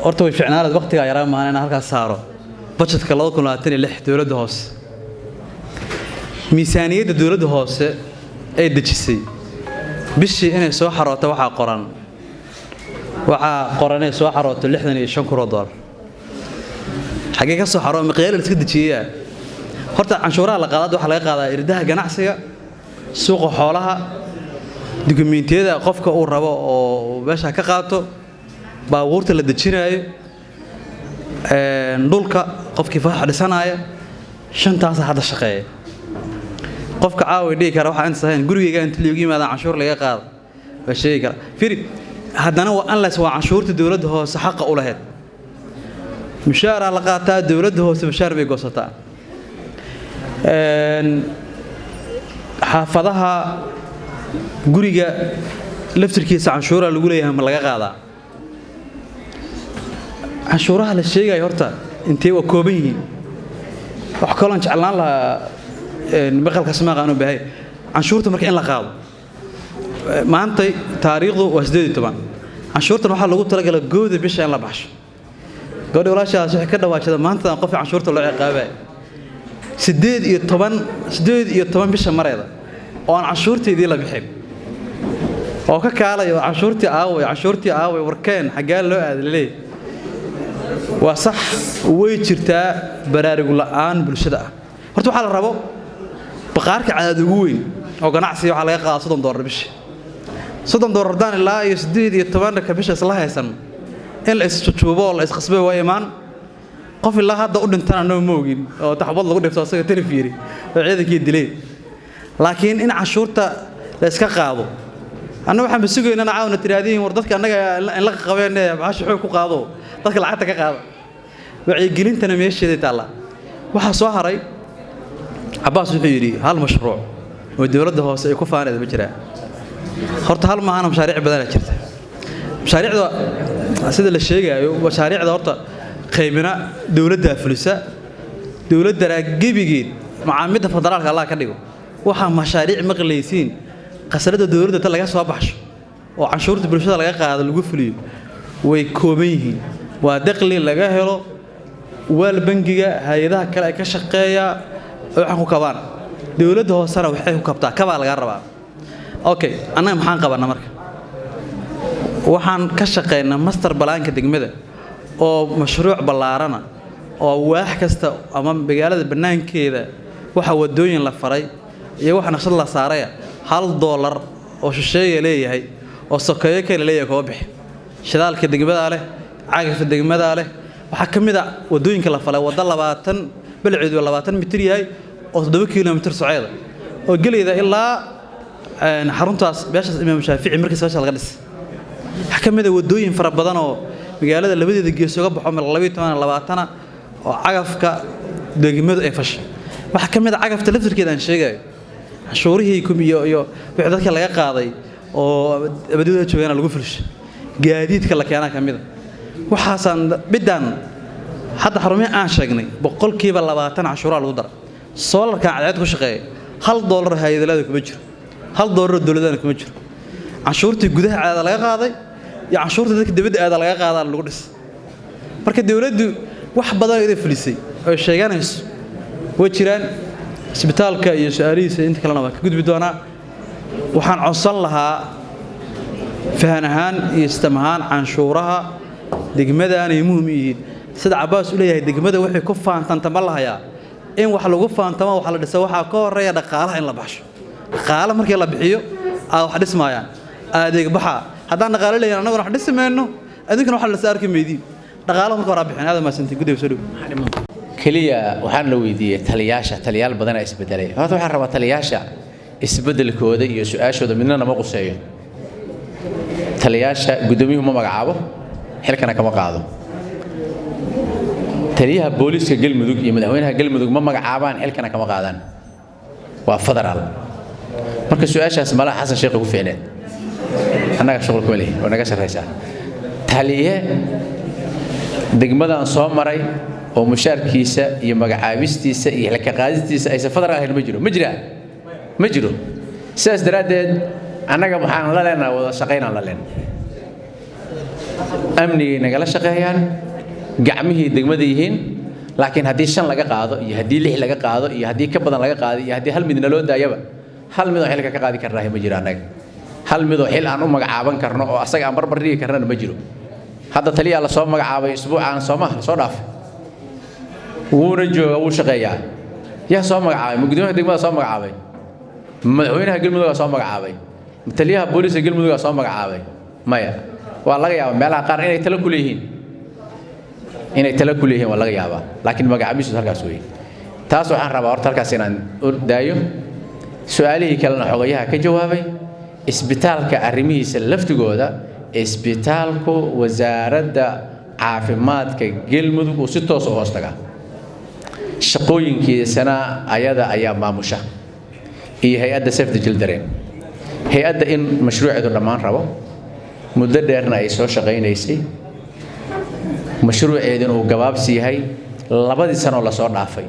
horta way ficnaaleed waqtigaa yaraa maahan inaan halkaas saaro budgetka 2026 dowladda hoose. Miisaaniyadda dowladda hoose ee dejisay bishii inay soo xarooto waxaa qoran inay soo xarooto 65 kun oo doolar. Xaggee ka soo xaroo? Miqyaal la iska dejiyeyaa? Horta canshuuraha la qaadaad waxaa laga qaadaa irdaha ganacsiga, suuqa xoolaha, dukumiintiyada qofka uu rabo oo meesha ka qaato, baabuurta la dejinaayo, dhulka qofkii fasax dhisanaya. Shantaasa hadda shaqeeya. Qofka caawa dhihi kara waxaa intaas ahayn gurigayga inta liigu yimaadaan canshuur laga qaado waa sheegi kara. Firi, haddana waa unless waa canshuurta dowladda hoose xaqa u lahayd. Mushaaraa la qaataa, dowladda hoose mushaar bay goosataa. Xaafadaha guriga laftirkiisa canshuuraa lagu leeyahay, ma laga qaadaa? Canshuuraha la sheegayo horta intee waa kooban yihiin. Wax kaloon jeclaan lahaa maqalkaas maaqaan u baahay canshuurta marka in la qaado. Maantay taariikhdu waa 18. Canshuurtan waxaa lagu talagalay gooda bisha in la baxsho. Gabadha walaashaas waxay ka dhawaajada maantadan qofka canshuurta loo ciqaabay 18, 18 bisha mareeda oo aan canshuurteedii la bixin oo ka kaalay oo canshuurtii aaway, canshuurtii aaway, warkeen xaggaa loo aaday laleeyahay. Waa sax, way jirtaa baraarugu la'aan bulshada ah. Horta waxaa la rabo baqaarka Cadaad ugu weyn oo ganacsiga waxaa laga qaadaa $30 bishii. $30 haddaan ilaa iyo 18-ka bisha isla haysan in la isjujuubo oo la isqasbay waa imaan. Qof ilaa hadda u dhintana noo moogin oo taxbad lagu dhifto asaga telefiri oo ciidankii dilay. Laakiin in canshuurta la iska qaado, anna waxaan sugaynaa caawna tiraadiin war dadka annaga in la qabeen baxasha xoog ku qaado, dadka lacagta ka qaada. Wacyigelintana meesheeday taallaa. Waxaa soo haray, Cabaas wuxuu yidhi hal mashruuc oo dowladda hoose ay ku faanayda ma jiraa. Horta hal maahana, mashaariic badanaa jirta. Mashaariicda sida la sheegaayo, mashaariicda horta qaybina dowladdaa fulisa, dowladdana gebigeed macaamidda federaalka Allah ka dhigo. Waxaa mashaariic maqlaysiin khasnada dowladda ta laga soo baxsho oo canshuurta bulshada laga qaado lagu fuliyo way kooban yihiin. Waa dakhli laga helo waal bangiga, hay-adaha kale ay ka shaqeeya waxaan ku kabaan. Dowladda hoosena waxay ku kabtaa kabaa laga rabaa. Okay, annaga maxaan qabanaa? Marka waxaan ka shaqeynaa master plan-ka degmada oo mashruuc ballaarana oo waax kasta ama magaalada bannaankeeda waxa wadooyin la faray iyo waxa naqshad la saaraya, $1 oo shisheeye leeyahay oo sokeeyo kale leeyahay kama bixi. Shidaalka degmadaa leh, cagafta degmadaa leh. Waxaa ka mid a wadooyinka la falay waddo 20 balceedu 20 mitir yahay oo 7 kilomitir soceeda oo gelayda ilaa xaruntaas meeshaas Imaam Shaafici markiis meesha laga dhisay. Waxaa ka mid a wadooyin fara badan oo magaalada labadeeda gees uga baxo meel 12, 20 oo cagafka degmadu ay fashay. Waxaa ka mid a cagafta laftirkeeda aan sheegayo, canshuurihii iyo wixii dadka laga qaaday oo abadiyada joogana lagu fulshay. Gaadiidka la keenaa ka mid a waxaasaan midaan hadda xarumihii aan sheegnay 20% canshuuraha lagu dara. Solar-kan cadceed ku shaqeeya $1 hay-adalada kuma jiro, $1 dowladana kuma jiro. Canshuurtii gudaha aada laga qaaday iyo canshuurta dadka dibadda aada laga qaadaa lagu dhis. Marka dowladdu wax badan oo iday fulisay oo sheeganayso way jiraan. Isbitaalka iyo su-aalihiisa inta kalena waan ka gudbi doonaa. Waxaan codsan lahaa fahan ahaan iyo system ahaan canshuuraha degmadaanay muhim u yihiin. Sida Cabaas u leeyahay, degmada waxay ku faantantama lahayaa in wax lagu faantamo wax la dhisa, waxaa ka horeeya dhaqaalaha in la baxsho. Dhaqaala markii la bixiyo aa wax dhismaayaan, adeeg baxa. Haddaan dhaqaalo leeyahin, annaguna wax dhisi mayno, adinkana wax la dhisa arki maydiin. Dhaqaalo marka horaa bixin. Aad mahadsantiin, guddiga soo dhow. Keliya waxaan la weydiiyey taliyaasha, taliyaal badanaa isbedelay. Horta waxaan rabaa taliyaasha isbedelkooda iyo su-aashooda midna nama quseeyo. Taliyaasha guddoomiyuhu ma magacaabo, xilkana kama qaado. Taliyaha booliiska Galmudug iyo madaxweynaha Galmudug ma magacaabaan, xilkana kama qaadaan, waa federaal. Marka su-aashaas malaha Xasan Sheekh ugu fiicneed, annaga shuqul kuma lihi, waa naga sarraysaa. Taliye degmadan soo maray oo mushaarkiisa iyo magacaabistiisa iyo xilka qaadistiisa aysan federaal ahayn ma jiro, ma jiraa? Ma jiro. Sidaas daraaddeed annaga waxaan la leenahay wada shaqaynaan la leenahay, amnigay nagala shaqeeyaan, gacmihii degmada yihiin. Laakiin haddii shan laga qaado iyo haddii lix laga qaado iyo haddii ka badan laga qaado iyo haddii hal midna loo daayaba, hal midoo xilka ka qaadi karnaahi ma jiro. Annaga hal midoo xil aan u magacaaban karno oo asaga aan barbar dhigi karnana ma jiro. Hadda taliyaa la soo magacaabay isbuucaan soomaha lasoo dhaafay, wuuna jooga, wuu shaqeeyaa. Yaa soo magacaabay? Ma gudoomiyaha degmada soo magacaabay? Madaxweynaha Galmudug soo magacaabay? Taliyaha booliiska Galmudug soo magacaabay? Maya. Waa laga yaabaa meelaha qaar inay talo ku leeyihiin, inay talo ku leeyihiin waa laga yaabaa, laakiin magacaabistu halkaas weeye. Taas waxaan rabaa horta halkaas inaan u daayo. Su-aalihii kalena xogayaha ka jawaabay. Isbitaalka arrimihiisa laftigooda, isbitaalku wasaaradda caafimaadka Galmudug uu si toos u hoos tagaa, shaqooyinkiisana ayada ayaa maamusha iyo hay-adda Save the Children. Hay-adda in mashruuceedu dhammaan rabo, muddo dheerna ay soo shaqaynaysay, mashruuceeduna uu gabaabsi yahay 2dii sanoo lasoo dhaafay,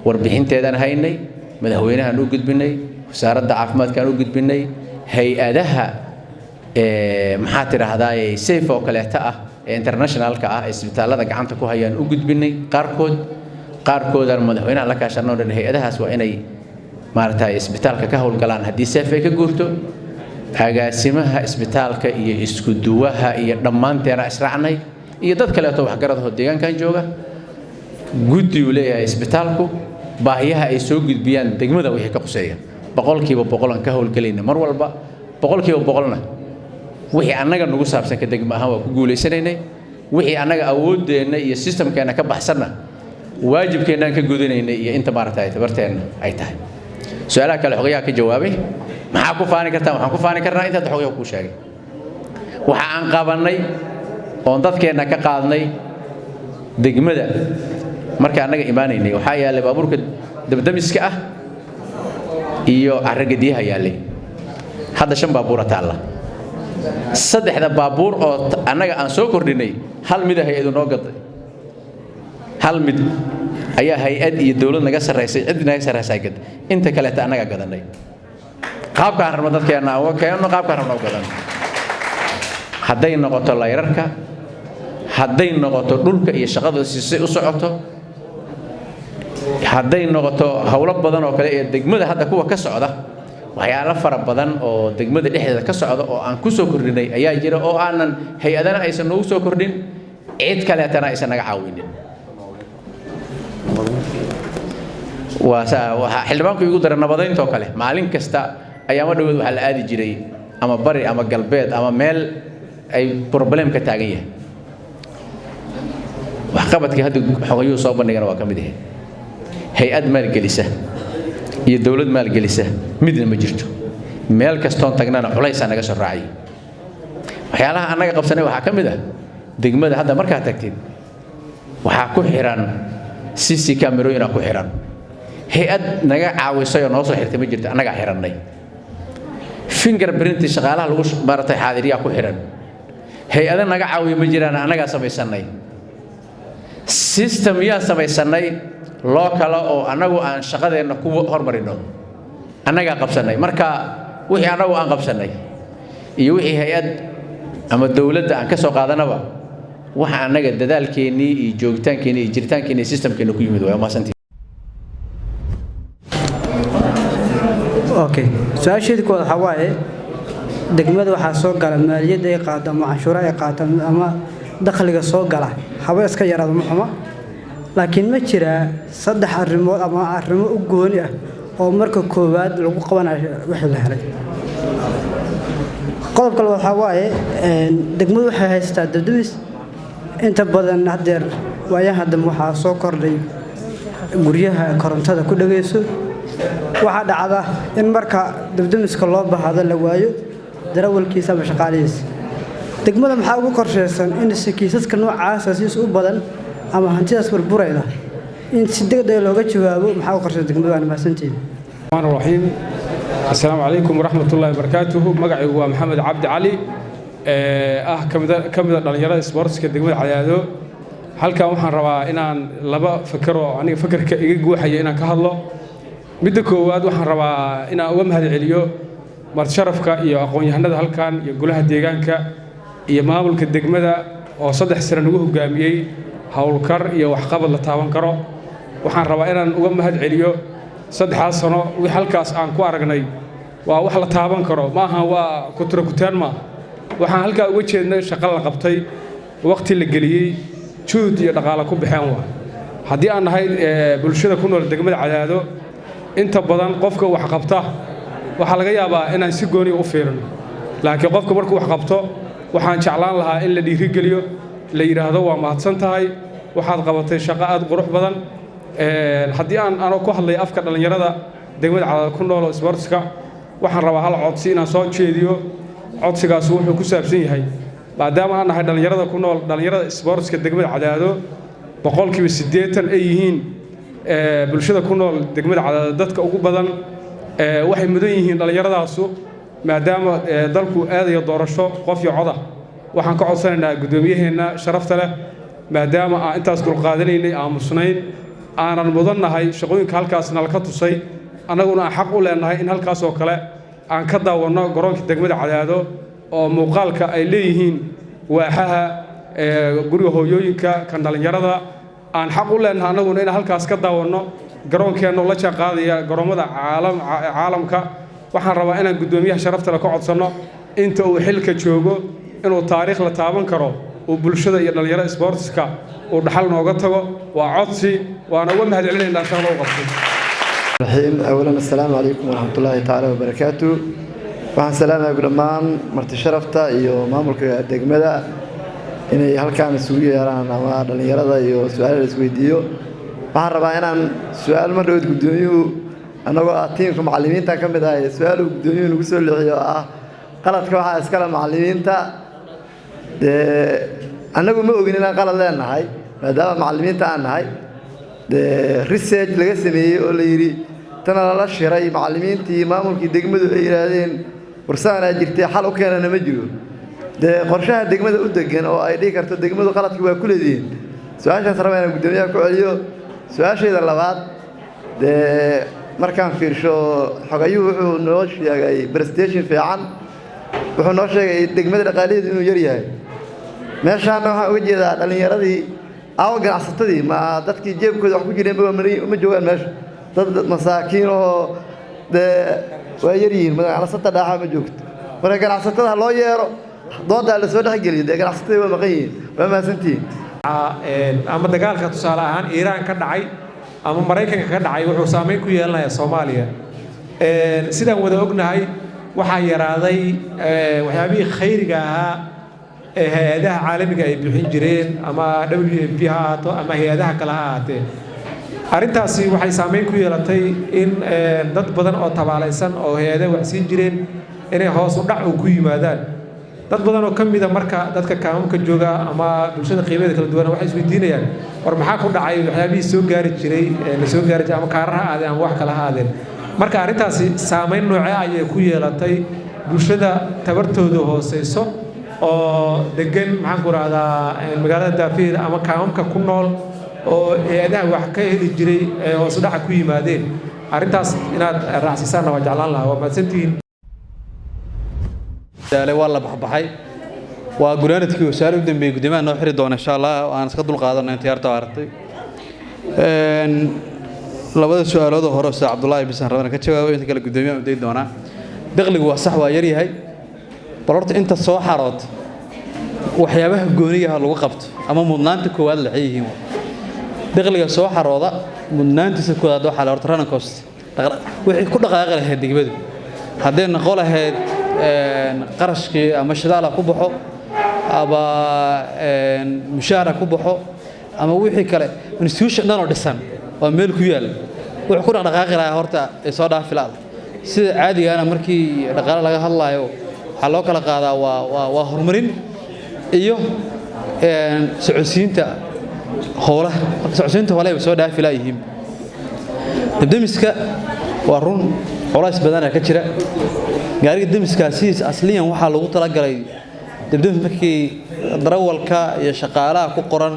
warbixinteedaan haynay, madaxweynahaan u gudbinay, wasaaradda caafimaadkaan u gudbinay, hay-adaha maxaa tidhaahdaa safe oo kaleeta ah ee internationalka ah ee isbitaallada gacanta ku hayaan u gudbinay. Qaarkood qaarkoodaan madaxweynaha la kaashanoo dhan, hay-adahaas waa inay maaragtay isbitaalka ka howlgalaan haddii safe ay ka guurto. Agaasimaha isbitaalka iyo isku duwaha iyo dhammaanteena israacnay iyo dad kaleeto waxgaradahoo deegaankan jooga, guddi uu leeyahay isbitaalku, baahiyaha ay soo gudbiyaan degmada wixii ka quseeya 100% aan ka howlgelayna mar walba. 100%na wixii annaga nagu saabsan ka degma ahaan waa ku guulaysanaynay. Wixii annaga awooddeenna iyo systemkeenna ka baxsanna waajibkeennaan ka gudanaynay iyo inta maaragtay tabarteenna ay tahay. Su-aalaha kale xogayaha ka jawaabay. Maxaa ku faani kartaa? Waxaan ku faani karnaa intaad xogayaha kuu sheegay. Waxa aan qabannay oon dadkeenna ka qaadnay. Degmada marka annaga imaanaynay waxaa yaallay baabuurka dabdamiska ah iyo carragediyaha yaallay. Hadda shan baabuura taalla. Saddexda baabuur oo annaga aan soo kordhinay, hal mida hay-adu noo gaday, hal mid ayaa hay-ad iyo dowlad naga sarraysay, cid naga sarraysaa gad. Inta kaleeta annagaa gadanay. Qaabkaan rabno dadkeenna aan uga keenno, qaabkaan rabno u gadanno. Hadday noqoto layrarka, hadday noqoto dhulka iyo shaqada sisay u socoto, hadday noqoto howlo badan oo kale ee degmada hadda kuwa ka socda, waxyaalo fara badan oo degmada dhexdeeda ka socda oo aan ku soo kordhinay ayaa jira, oo aanan hay-adana aysan noogu soo kordhin, cid kaleetana aysan naga caawinin. Waa waxaa xildhibaanku igu dara nabadayntoo kale. Maalin kasta ayaama dhaweed waxaa la aadi jiray ama bari ama galbeed ama meel ay problem ka taagan yahay. Waxqabadkii hadda xogayuhu soo bandhigana waa ka mid ahayd. Hay-ad maalgelisa iyo dowlad maalgelisa midna ma jirto. Meel kastoon tagnana culaysaa naga soo raacay. Waxyaalaha annaga qabsanay waxaa ka mid ah, degmada hadda markaad tagtid waxaa ku xiran CC camerooyinaa ku xiran. Hay-ad naga caawisay oo noo soo xirtay ma jirto, annagaa xirannay. Finger print shaqaalaha lagu baratay xaadiriyaa ku xiran. Hay-ada naga caawiya ma jiraan, annagaa samaysanay. System yaa samaysanay loo kale oo annagu aan shaqadeenna ku hormarino, annagaa qabsannay. Marka wixii annagu aan qabsannay iyo wixii hay-ad ama dowladda aan ka soo qaadanaba, waxa annaga dadaalkeennii iyo joogitaankeenii iyo jiritaankeenii iyo systemkeenna ku yimid. Waa mahadsantihiin. Okay, su-aasheedii koowaad waxaa waaye, degmada waxaa soo gala maaliyadda ay qaado ama canshuura ay qaato ama dakhliga soo gala, haba iska yaraado, ma xuma, laakiin ma jiraa saddex arrimood ama arrimo u gooni ah oo marka koowaad lagu qabanayo wixii la helay? Qodobka labaad waxaa waaye, degmadu waxay haystaa dabdamis inta badan. Haddeer waayaha dambe waxaa soo kordhay guryaha korontada ku dhagayso. Waxaa dhacda in marka dabdamiska loo baahdo la waayo darawalkiisa ama shaqaalihiisa. Degmada maxaa ugu qorshaysan in si kiisaska noocaasa siis u badan ama hantidaas burburayda in si degdeg looga jawaabo? Maxaa ugu qorshaysan degmada? Waana mahadsantihiin. الرحمن الرحيم. السلام عليكم ورحمة الله وبركاته. Magacaygu waa Maxamed Cabdi Cali, ah kamida dhalinyarada sportska degmada Cadaado. Halkan waxaan rabaa inaan laba fakar oo aniga fakarka iga guuxaya inaan ka hadlo. Midda koowaad, waxaan rabaa inaan uga mahadceliyo martisharafka iyo aqoon-yahanada halkan iyo golaha deegaanka iyo maamulka degmada oo 3 sano nagu hogaamiyey howlkar iyo waxqabad la taaban karo. Waxaan rabaa inaan uga mahadceliyo saddexdaas sano wix halkaas aan ku aragnay waa wax la taaban karo, ma aha waa kuturo kutaan maaha. Waxaan halkaa uga jeednay shaqo la qabtay, waqti la geliyey, juhd iyo dhaqaale ku baxeen. Waa haddii aan nahay bulshada ku nool degmada Cadaado, inta badan qofka wax qabta waxaa laga yaabaa inaan si gooniya u fiirino, laakiin qofka markuu wax qabto waxaan jeclaan lahaa in la dhiirigeliyo, la yidhaahdo waa mahadsan tahay, waxaad qabatay shaqo aad qurux badan. Haddii aan anoo ku hadlay afka dhallinyarada degmada Cadaado ku nool oo sportska, waxaan rabaa hal codsi inaan soo jeediyo. Codsigaas wuxuu ku saabsan yahay, maadaama aan nahay dhallinyarada ku nool, dhallinyarada sportska degmada Cadaado 80% ay yihiin bulshada ku nool degmada Cadaado dadka ugu badan, waxay mudan yihiin dhallinyaradaasu, maadaama dalku aadayo doorasho qof iyo coda, waxaan ka codsanaynaa guddoomiyaheenna sharafta leh, maadaama aan intaas dulqaadanaynay, aamusnayn, aanan mudannahay shaqooyinka halkaas nalka tusay, annaguna aan xaq u leenahay in halkaas oo kale aan ka daawanno garoonka degmada Cadaado oo muuqaalka ay leeyihiin waaxaha guriga hooyooyinka kan dhallinyarada, aan xaq u leenahay annaguna inaan halkaas ka daawanno garoonkeenna la jaan qaadaya garoommada caalamka. Waxaan rabaa inaan guddoomiyaha sharafta leh ka codsanno inta uu xilka joogo inuu taariikh la taaban karo uu bulshada iyo dhallinyarada sportska uu dhaxal nooga tago. Waa codsi, waana uga mahad celinaynaa shaqada u qabtay. الرحيم. أولا السلام عليكم ورحمة الله تعالى وبركاته. Waxaan salaamayaa dhammaan marti sharafta iyo maamulka degmada inay halkaan isugu yeeraan ama dhallinyarada iyo su-aal la isweydiiyo. Waxaan rabaa inaan su-aal mar dhaweyd guddoomiyuhu, annagoo ah tiimka macallimiinta ka mid ahay, su-aal uu guddoomiyuhu nagu soo leexiyo oo ah qaladka waxaa iskale macallimiinta. Dee annagu ma ogin inaan qalad leenahay. Maadaama macallimiinta aan nahay, dee research laga sameeyey oo la yidhi tana lala shiray macallimiintii, maamulkii degmadu ay yidhaahdeen warsaanaa jirtay, xal u keenana ma jiro. Dee qorshaha degmada u degan oo ay dhihi karto degmadu qaladkii waa ku leedihiin? Su-aashaas raba inaan guddoomiyaha ku celiyo. Su-aashayda labaad, dee markaan fiirsho xogayuhu wuxuu noo sheegay presentation fiican, wuxuu noo sheegay degmada dhaqaalaheedu inuu yar yahay. Meeshaana waxaan uga jeedaa dhallinyaradii aawa, ganacsatadii ma dadkii jeebkooda wax ku jireenba ma joogaan meesha. Dad masaakiin oo dee waa yar yihiin, ganacsata dhaaxa ma joogto. Marka ganacsatada ha loo yeero, doodaa la soo dhexgeliyo. Dee ganacsatadii waa maqan yihiin. Waa mahadsantihiin. Ama dagaalka tusaale ahaan Iiraan ka dhacay ama Maraykanka ka dhacay wuxuu saameyn ku yeelanayaa Soomaaliya. Sidaan wada ognahay, waxaa yaraaday waxyaabihii khayriga ahaa ee hay-adaha caalamiga ay bixin jireen, ama WFP ha ahaato ama hay-adaha kale ha ahaatee. Arrintaasi waxay saameyn ku yeelatay in dad badan oo tabaalaysan oo hay-adaha wax siin jireen inay hoos u dhac u ku yimaadaan dad badan oo ka mida. Marka dadka kaamamka jooga ama bulshada qiimaheeda kala duwan waxay isweydiinayaan, war maxaa ku dhacay waxyaabihii soo gaari jiray, la soo gaari jiray, ama kaarar ha aadeen ama wax kale ha aadeen? Marka arrintaasi saameyn noocee ayay ku yeelatay bulshada tabartooda hooseyso oo degan, maxaan ku rahdaa, magaalada daafaheeda ama kaamamka ku nool oo hay-adaha wax ka heli jiray ee hoos u dhaca ku yimaadeen? Arrintaas inaad raacsiisaanna waa jeclaan lahaa. Waa mahadsantihiin. Daalay, waa la baxbaxay, waa gunaanadkii wasaare u dambeeyey. Guddoomiyaha noo xiri doona insha Allah, aan iska dul qaadano inta yarta aragtay. Labada su-aalood oo hore Ustaad Cabdullaahi bisan rabana ka jawaabo, inta kale guddoomiyaha u dayn doonaa. Dakhligu waa sax, waa yar yahay. Bal horta inta soo xarood waxyaabaha goonigaha lagu qabto ama mudnaanta koowaad laxay yihiin dakhliga soo xarooda, mudnaantiisa koowaad waxaa la horta running cost, wixii ku dhaqaaqi lahayd degmadu, hadday noqon lahayd qarashkii ama shidaal ha ku baxo ama mushaar ha ku baxo ama wixii kale, institution dhan oo dhisan oo meel ku yaal wuxuu ku dhaqdhaqaaqi lahaa horta ay soo dhaafi la'da. Sida caadigaana markii dhaqaale laga hadlaayo waxaa loo kala qaadaa waa horumarin iyo socodsiinta howlaha. Marka socodsiinta howlaha bay soo dhaafi laayihiin. Dabdemiska waa run, culays badanaa ka jira. Gaariga demiska sidiis asliyan waxaa lagu talagalay dabdemis markii darawalka iyo shaqaalaha ku qoran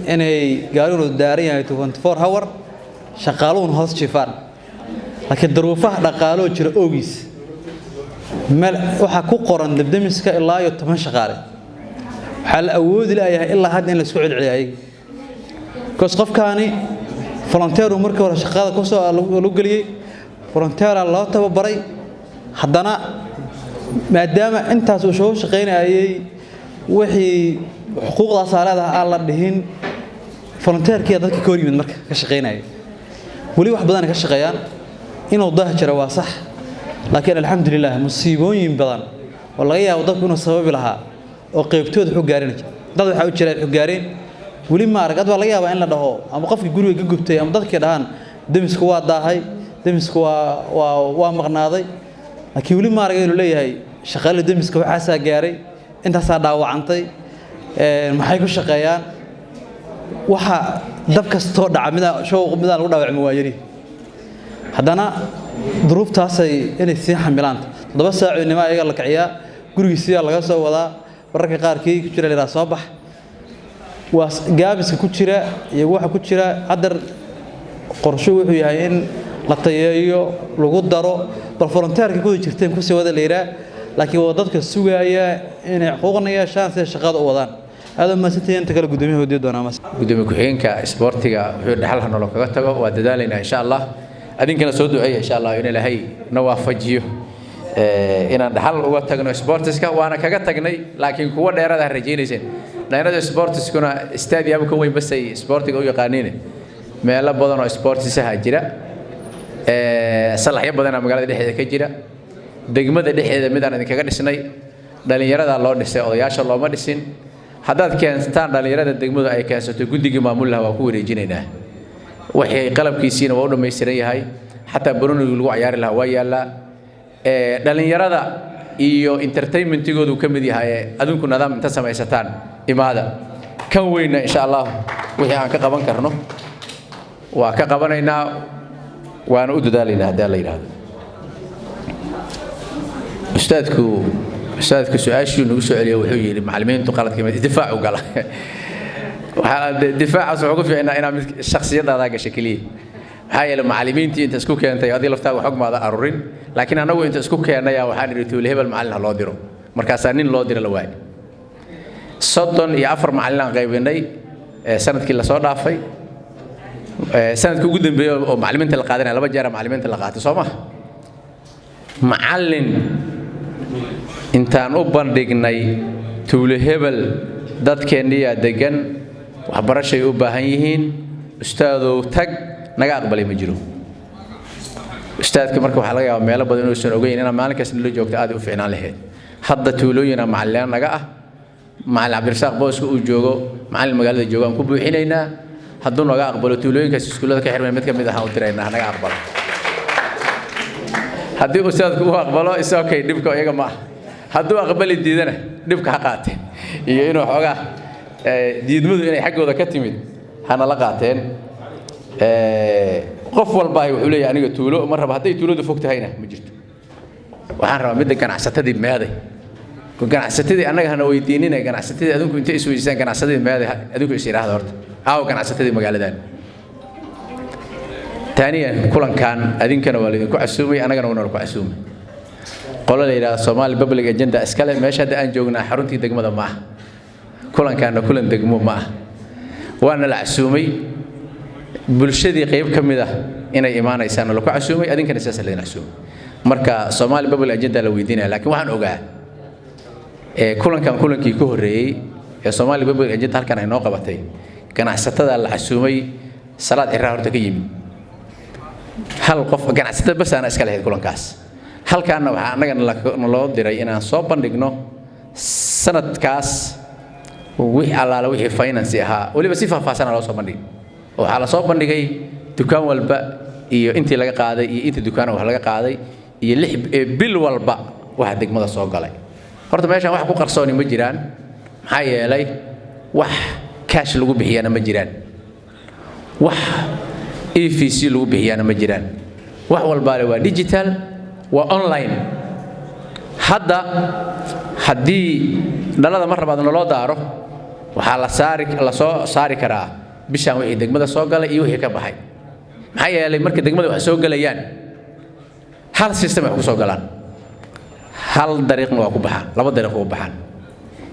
inay gaarigunu daaran yahay 24 hour, shaqaaluhuna hoos jiifaan. Laakiin duruufaha dhaqaaloo jira oogiis, meel waxaa ku qoran dabdemiska ilaa iyo 10 shaqaale, waxaa la awoodi laayahay ilaa hadda in la isku celceliyo ayaga, because qofkaani volunteer markii hore shaqada kusoo lagu geliyey, volunteera loo tababaray. Haddana maadaama intaas uu soo shaqaynayay, wixii xuquuqdaasaa leedahay aan la dhihin, volunteerkiya dadka ka hor yimid marka ka shaqaynaya. Weli wax badan ka shaqeeyaan, inuu daah jira waa sax, laakiin alxamdulilah musiibooyin badan oo laga yaabo dadku inuu sababi lahaa oo qaybtooda xog gaarin dad waxaa u jira xog gaareen weli ma arag. Ad baa laga yaabaa in la dhaho ama qofkii guriga ka gubtay ama dadkii dhahaan demisku waa daahay, demisku waa maqnaaday, laakiin weli ma arag inuu leeyahay shaqaale demiska waxaasaa gaaray, intaasaa dhaawacantay. Maxay ku shaqeeyaan? Waxa dab kastoo dhaca midaa show midaan lagu dhaawacmo waa yari. Haddana duruuftaasay inay sii xamilaan 7 saacoodnimo ayaga la kiciyaa, gurigiisiyaa laga soo wadaa, mararka qaarkii ku jira la soo bax, waa gaabiska ku jira iyo waxa ku jira. Haddar qorsho wuxuu yahay in la tayeeyo, lagu daro bal volunteerka kuwada jirteen kusii wada la yidhaah, laakiin waa dadka sugaaya inay xuquuqna yeeshaan siday shaqada u wadaan. Aad u mahadsantihiin. Inta kale guddoomiyaha wadiyo doonaa mas. Gudoomiye ku-xigeenka isboortiga wuxuu dhaxal ha nolol kaga tago, waa dadaalaynaa insha Allah. Adinkana soo duceeya insha Allah in Ilaahay na waafajiyo inaan dhaxal uga tagno sportiska. Waana kaga tagnay, laakiin kuwa dheeraad ah rajaynayseen. Dhalinyarada sportiskuna stadium ka weyn basay sportiga u yaqaaniin, meelo badan oo sportisaha jira, salaxyo badanaa magaalada dhexdeeda ka jira. Degmada dhexdeeda midaan idinkaga dhisnay dhalinyarada loo dhisay, odayaasha looma dhisin. Haddaad keensataan dhalinyarada degmadu ay keensato, guddigii maamul laha waa ku wareejinaynaa. Wixii qalabkiisiina waa u dhammaystiran yahay, xataa baroonigii lagu cayaari lahaa waa yaallaa. Dhalinyarada iyo entertainmentigoodu ka mid yahay. Adinku nidaam inta samaysataan imaada. Kan weynna, insha Allah, wixii aan ka qaban karno waa ka qabanaynaa, waana u dadaalaynaa haddii la yidhaahdo. Ustaadku su-aashii nagu soo celiyo wuxuu yidhi macallimiintu qaladka mid difaac u gala. Waxaa difaacaas wuxuu ku fiicnaa inaad mid shakhsiyadaada gasha keliya, maxaa yeelay macallimiintii inta isku keentay adiga laftaaga xog maada arurin, laakiin annagu inta isku keennaya waxaan idhi tuule hebel macallin ha loo diro. Markaasaa nin loo diro la waayay. 34 macallin aan qaybinay sanadkii lasoo dhaafay. Sanadkii ugu dambeeyey oo macallimiinta la qaadanaya, laba jeera macallimiinta la qaatay, soo ma macallin intaan u bandhignay tuulo hebel dadkeenniyaa degan, waxbarashay u baahan yihiin, ustaadow tag, naga aqbalay ma jiro. Ustaadka marka waxaa laga yaabaa meelo badan inuusan ogeyn. Inaa maalin kasta nala joogto aad u fiicnaan lahayd. Hadda tuulooyina macallin naga ah, macallin Cabdirasaaq booska uu joogo, macallin magaalada joogo aan ku buuxinaynaa. Hadduu naga aqbalo, tuulooyinkaas iskuullada ka xirmay mid ka mid ah u diraynaa, naga aqbalo. Haddii ustaadku uu aqbalo, is okay, dhibka iyaga ma ah. Hadduu aqbali diidana, dhibka ha qaateen iyo inuu xoogaa diidmadu inay xaggooda ka timid hana la qaateen. Qof walba wuxuu leeyahay aniga tuulo ma raba. Hadday tuuladu fog tahayna ma jirto. Waxaan rabaa midda ganacsatadii meeday. Ganacsatadii annaga hana weydiinina, ganacsatadii adinku intay isweydiisaan ganacsatadii meeday adinku is yidhaahda horta aawo ganacsatadii magaaladan. Taaniyan, kulankan adinkana waa laydinku casuumay, annagana waa nala ku casuumay. Qolo la yidhahda Somali Public Agenda iskale. Meesha hadda aan joognaa xaruntii degmada ma ah, kulankaana kulan degmo ma ah. Waana la casuumay, bulshadii qayb ka mid ah inay imaanaysaana laku casuumay, adinkana sidaas laydin casuumay. Marka Somali Public Agenda la weydiinaya, laakiin waxaan ogaa kulankan kulankii ka horreeyey ee Somali Public Agenda halkan ay noo qabatay, ganacsatada la casuumay Salaad Ciraa horta ka yimid, hal qof ganacsatada bas aana iska lahayd kulankaas. Halkaana waxaa annaga naloo diray inaan soo bandhigno sanadkaas wixii allaala wixii finance ahaa, weliba si faahfaahsana loo soo bandhigay. Waxaa la soo bandhigay dukaan walba iyo intii laga qaaday iyo intii dukaan wax laga qaaday iyo 6 bil walba waxa degmada soo galay. Horta meeshaan wax ku qarsooni ma jiraan, maxaa yeelay wax cash lagu bixiyana ma jiraan, wax EVC lagu bixiyana ma jiraan. Wax walbaale waa digital, waa online. Hadda haddii dhalada mar labaad naloo daaro, waxaa la saari, la soo saari karaa bishaan wixii degmada soo galay iyo wixii ka baxay, maxaa yeelay marka degmada wax soo galayaan hal system ay ku soo galaan, hal dariiqna waa ku baxaan, laba dariiq waa ku baxaan.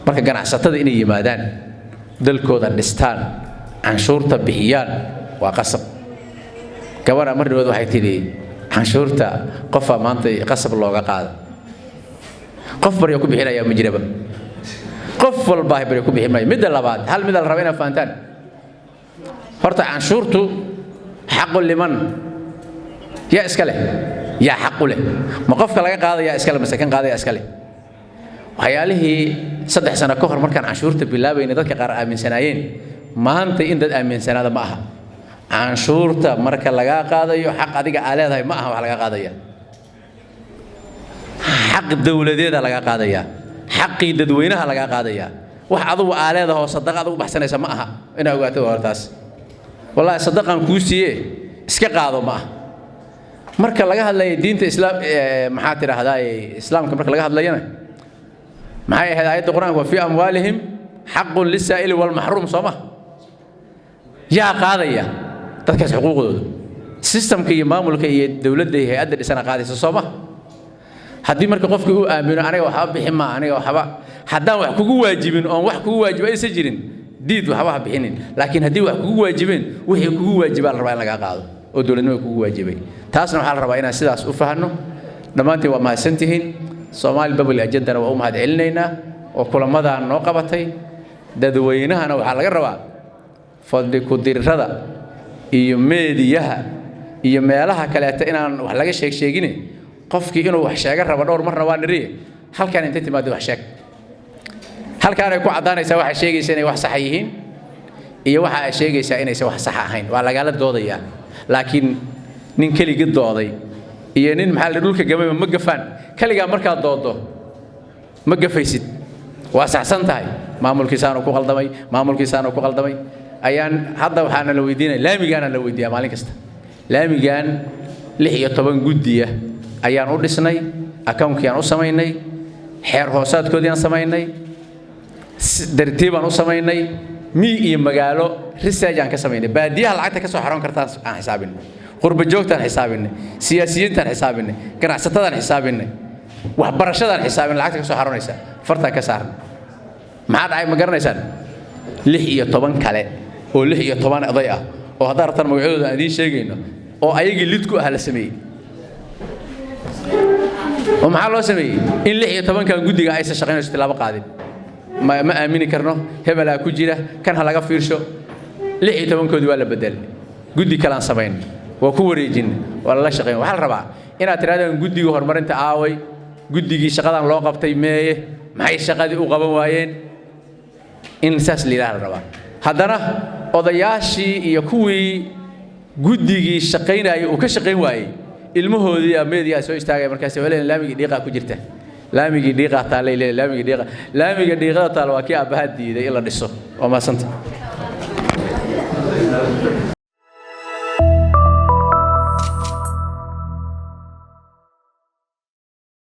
Marka ganacsatada inay yimaadaan, dalkooda dhistaan, canshuurta bixiyaan waa qasab. Gabadha mar dhawood waxay tidhi canshuurta qofaa maanta qasab looga qaada. Qof baryo ku bixinayaa ma jiraba, qof walba baryo ku bixin maayo. Midda labaad, hal mida la raba inaad fahantaan horta: canshuurtu xaqu liman, yaa iska leh? Yaa xaq u leh? Ma qofka laga qaadaya iska leh mase kan qaadaya iska leh? Waxyaalihii 3 sano ka hor markaan canshuurta bilaabayna dadka qaar aaminsanaayeen, maanta in dad aaminsanaada ma aha. Canshuurta marka lagaa qaadayo, xaq adiga aa leedahay ma aha wax lagaa qaadaya, xaq dowladeeda lagaa qaadaya, xaqii dadweynaha lagaa qaadaya. Wax adugu aa leedahay oo sadaqa adugu baxsanaysa ma aha. Inaa ogaato waa hortaas. Wallaahi sadaqaan kuu siiye iska qaado ma aha. Marka laga hadlayo diinta islaam, maxaa tidhaahdaa, islaamka marka laga hadlayana, maxay ahayd aayadda Qur-aanka? Wa fii amwaalihim xaqun lisaa'ili walmaxruum, soo ma? Yaa qaadaya dadkaas xuquuqdooda? Systemka iyo maamulka iyo dowladda iyo hay-adda dhisana qaadaysa, soo ma? Haddii marka qofkii uu aamino aniga waxba bixin maa, aniga waxba haddaan wax kugu waajibin oon wax kugu waajiba aysan jirin, diid, waxba ha bixinin. Laakiin haddii wax kugu waajibeen, wixii kugu waajibaa la rabaa in lagaa qaado oo dowladnimada kugu waajibay. Taasna waxaa la rabaa inaan sidaas u fahanno. Dhammaantiin waa mahadsantihiin. Soomaali Public Agendana waa u mahad celinaynaa oo kulamadan noo qabatay. Dadweynahana waxaa laga rabaa fadhi ku-dirirada iyo meediyaha iyo meelaha kaleeta inaan wax laga sheeg sheegine. Qofkii inuu wax sheega rabo, dhowr marna waa niriye, halkaan intay timaado wax sheeg. Halkaanay ku caddaanaysaa waxaa sheegaysa inay wax saxa yihiin iyo waxa ay sheegaysaa inaysan wax sax ahayn. Waa lagala doodayaa, laakiin nin keligii dooday iyo nin maxaa la dhulka gamayba ma gafaan. Keligaa markaad doodo ma gafaysid. Waa saxsan tahay, maamulkiisaanu ku qaldamay, maamulkiisaanu ku qaldamay. Ayaan hadda waxaana la weydiinaya laamigaana la weydiiyaa maalin kasta. Laamigan 16 guddiya ayaan u dhisnay, akawnkii aan u samaynay, xeer hoosaadkoodii aan samaynay, tartiibaan u samaynay, miyi iyo magaalo research aan ka samaynay, baadiyaha lacagta ka soo xaroon kartaan aan xisaabinay, qurba joogtaan xisaabinay, siyaasiyiintaan xisaabinay, ganacsatadaan xisaabinay, waxbarashadaan xisaabinay, lacagta ka soo xaroonaysa fartaan ka saarnay. Maxaa dhacay ma garanaysaan? 16 kale oo 16 oday ah oo haddaan rabtaan magacyadooda aan idiin sheegayno oo ayagii lid ku ah la sameeyey. Oo maxaa loo sameeyey? In 16-kan guddiga aysan shaqaynayso, tilaabo qaadin, ma aamini karno, hebelaa ku jira, kan ha laga fiirsho. 16-koodii waa la bedelay, guddi kalaan samayn, waa ku wareejin, waa lala shaqayn. Waxaa la rabaa inaad tirahdaan guddiga horumarinta aaway, guddigii shaqadan loo qabtay meeye, maxay shaqadii u qaban waayeen? In saas la yidhaha la rabaa. Haddana odayaashii iyo kuwii guddigii shaqaynayay uu ka shaqayn waayey, ilmahoodii meediyaa soo istaagaya, markaas waa leeyihin laamigii dhiiqaa ku jirta, laamigii dhiiqaa taallay leeyihin, laamigii dhiiqa, laamiga dhiiqada taal waa kii aabbaha diiday in la dhiso. Waa mahadsanta.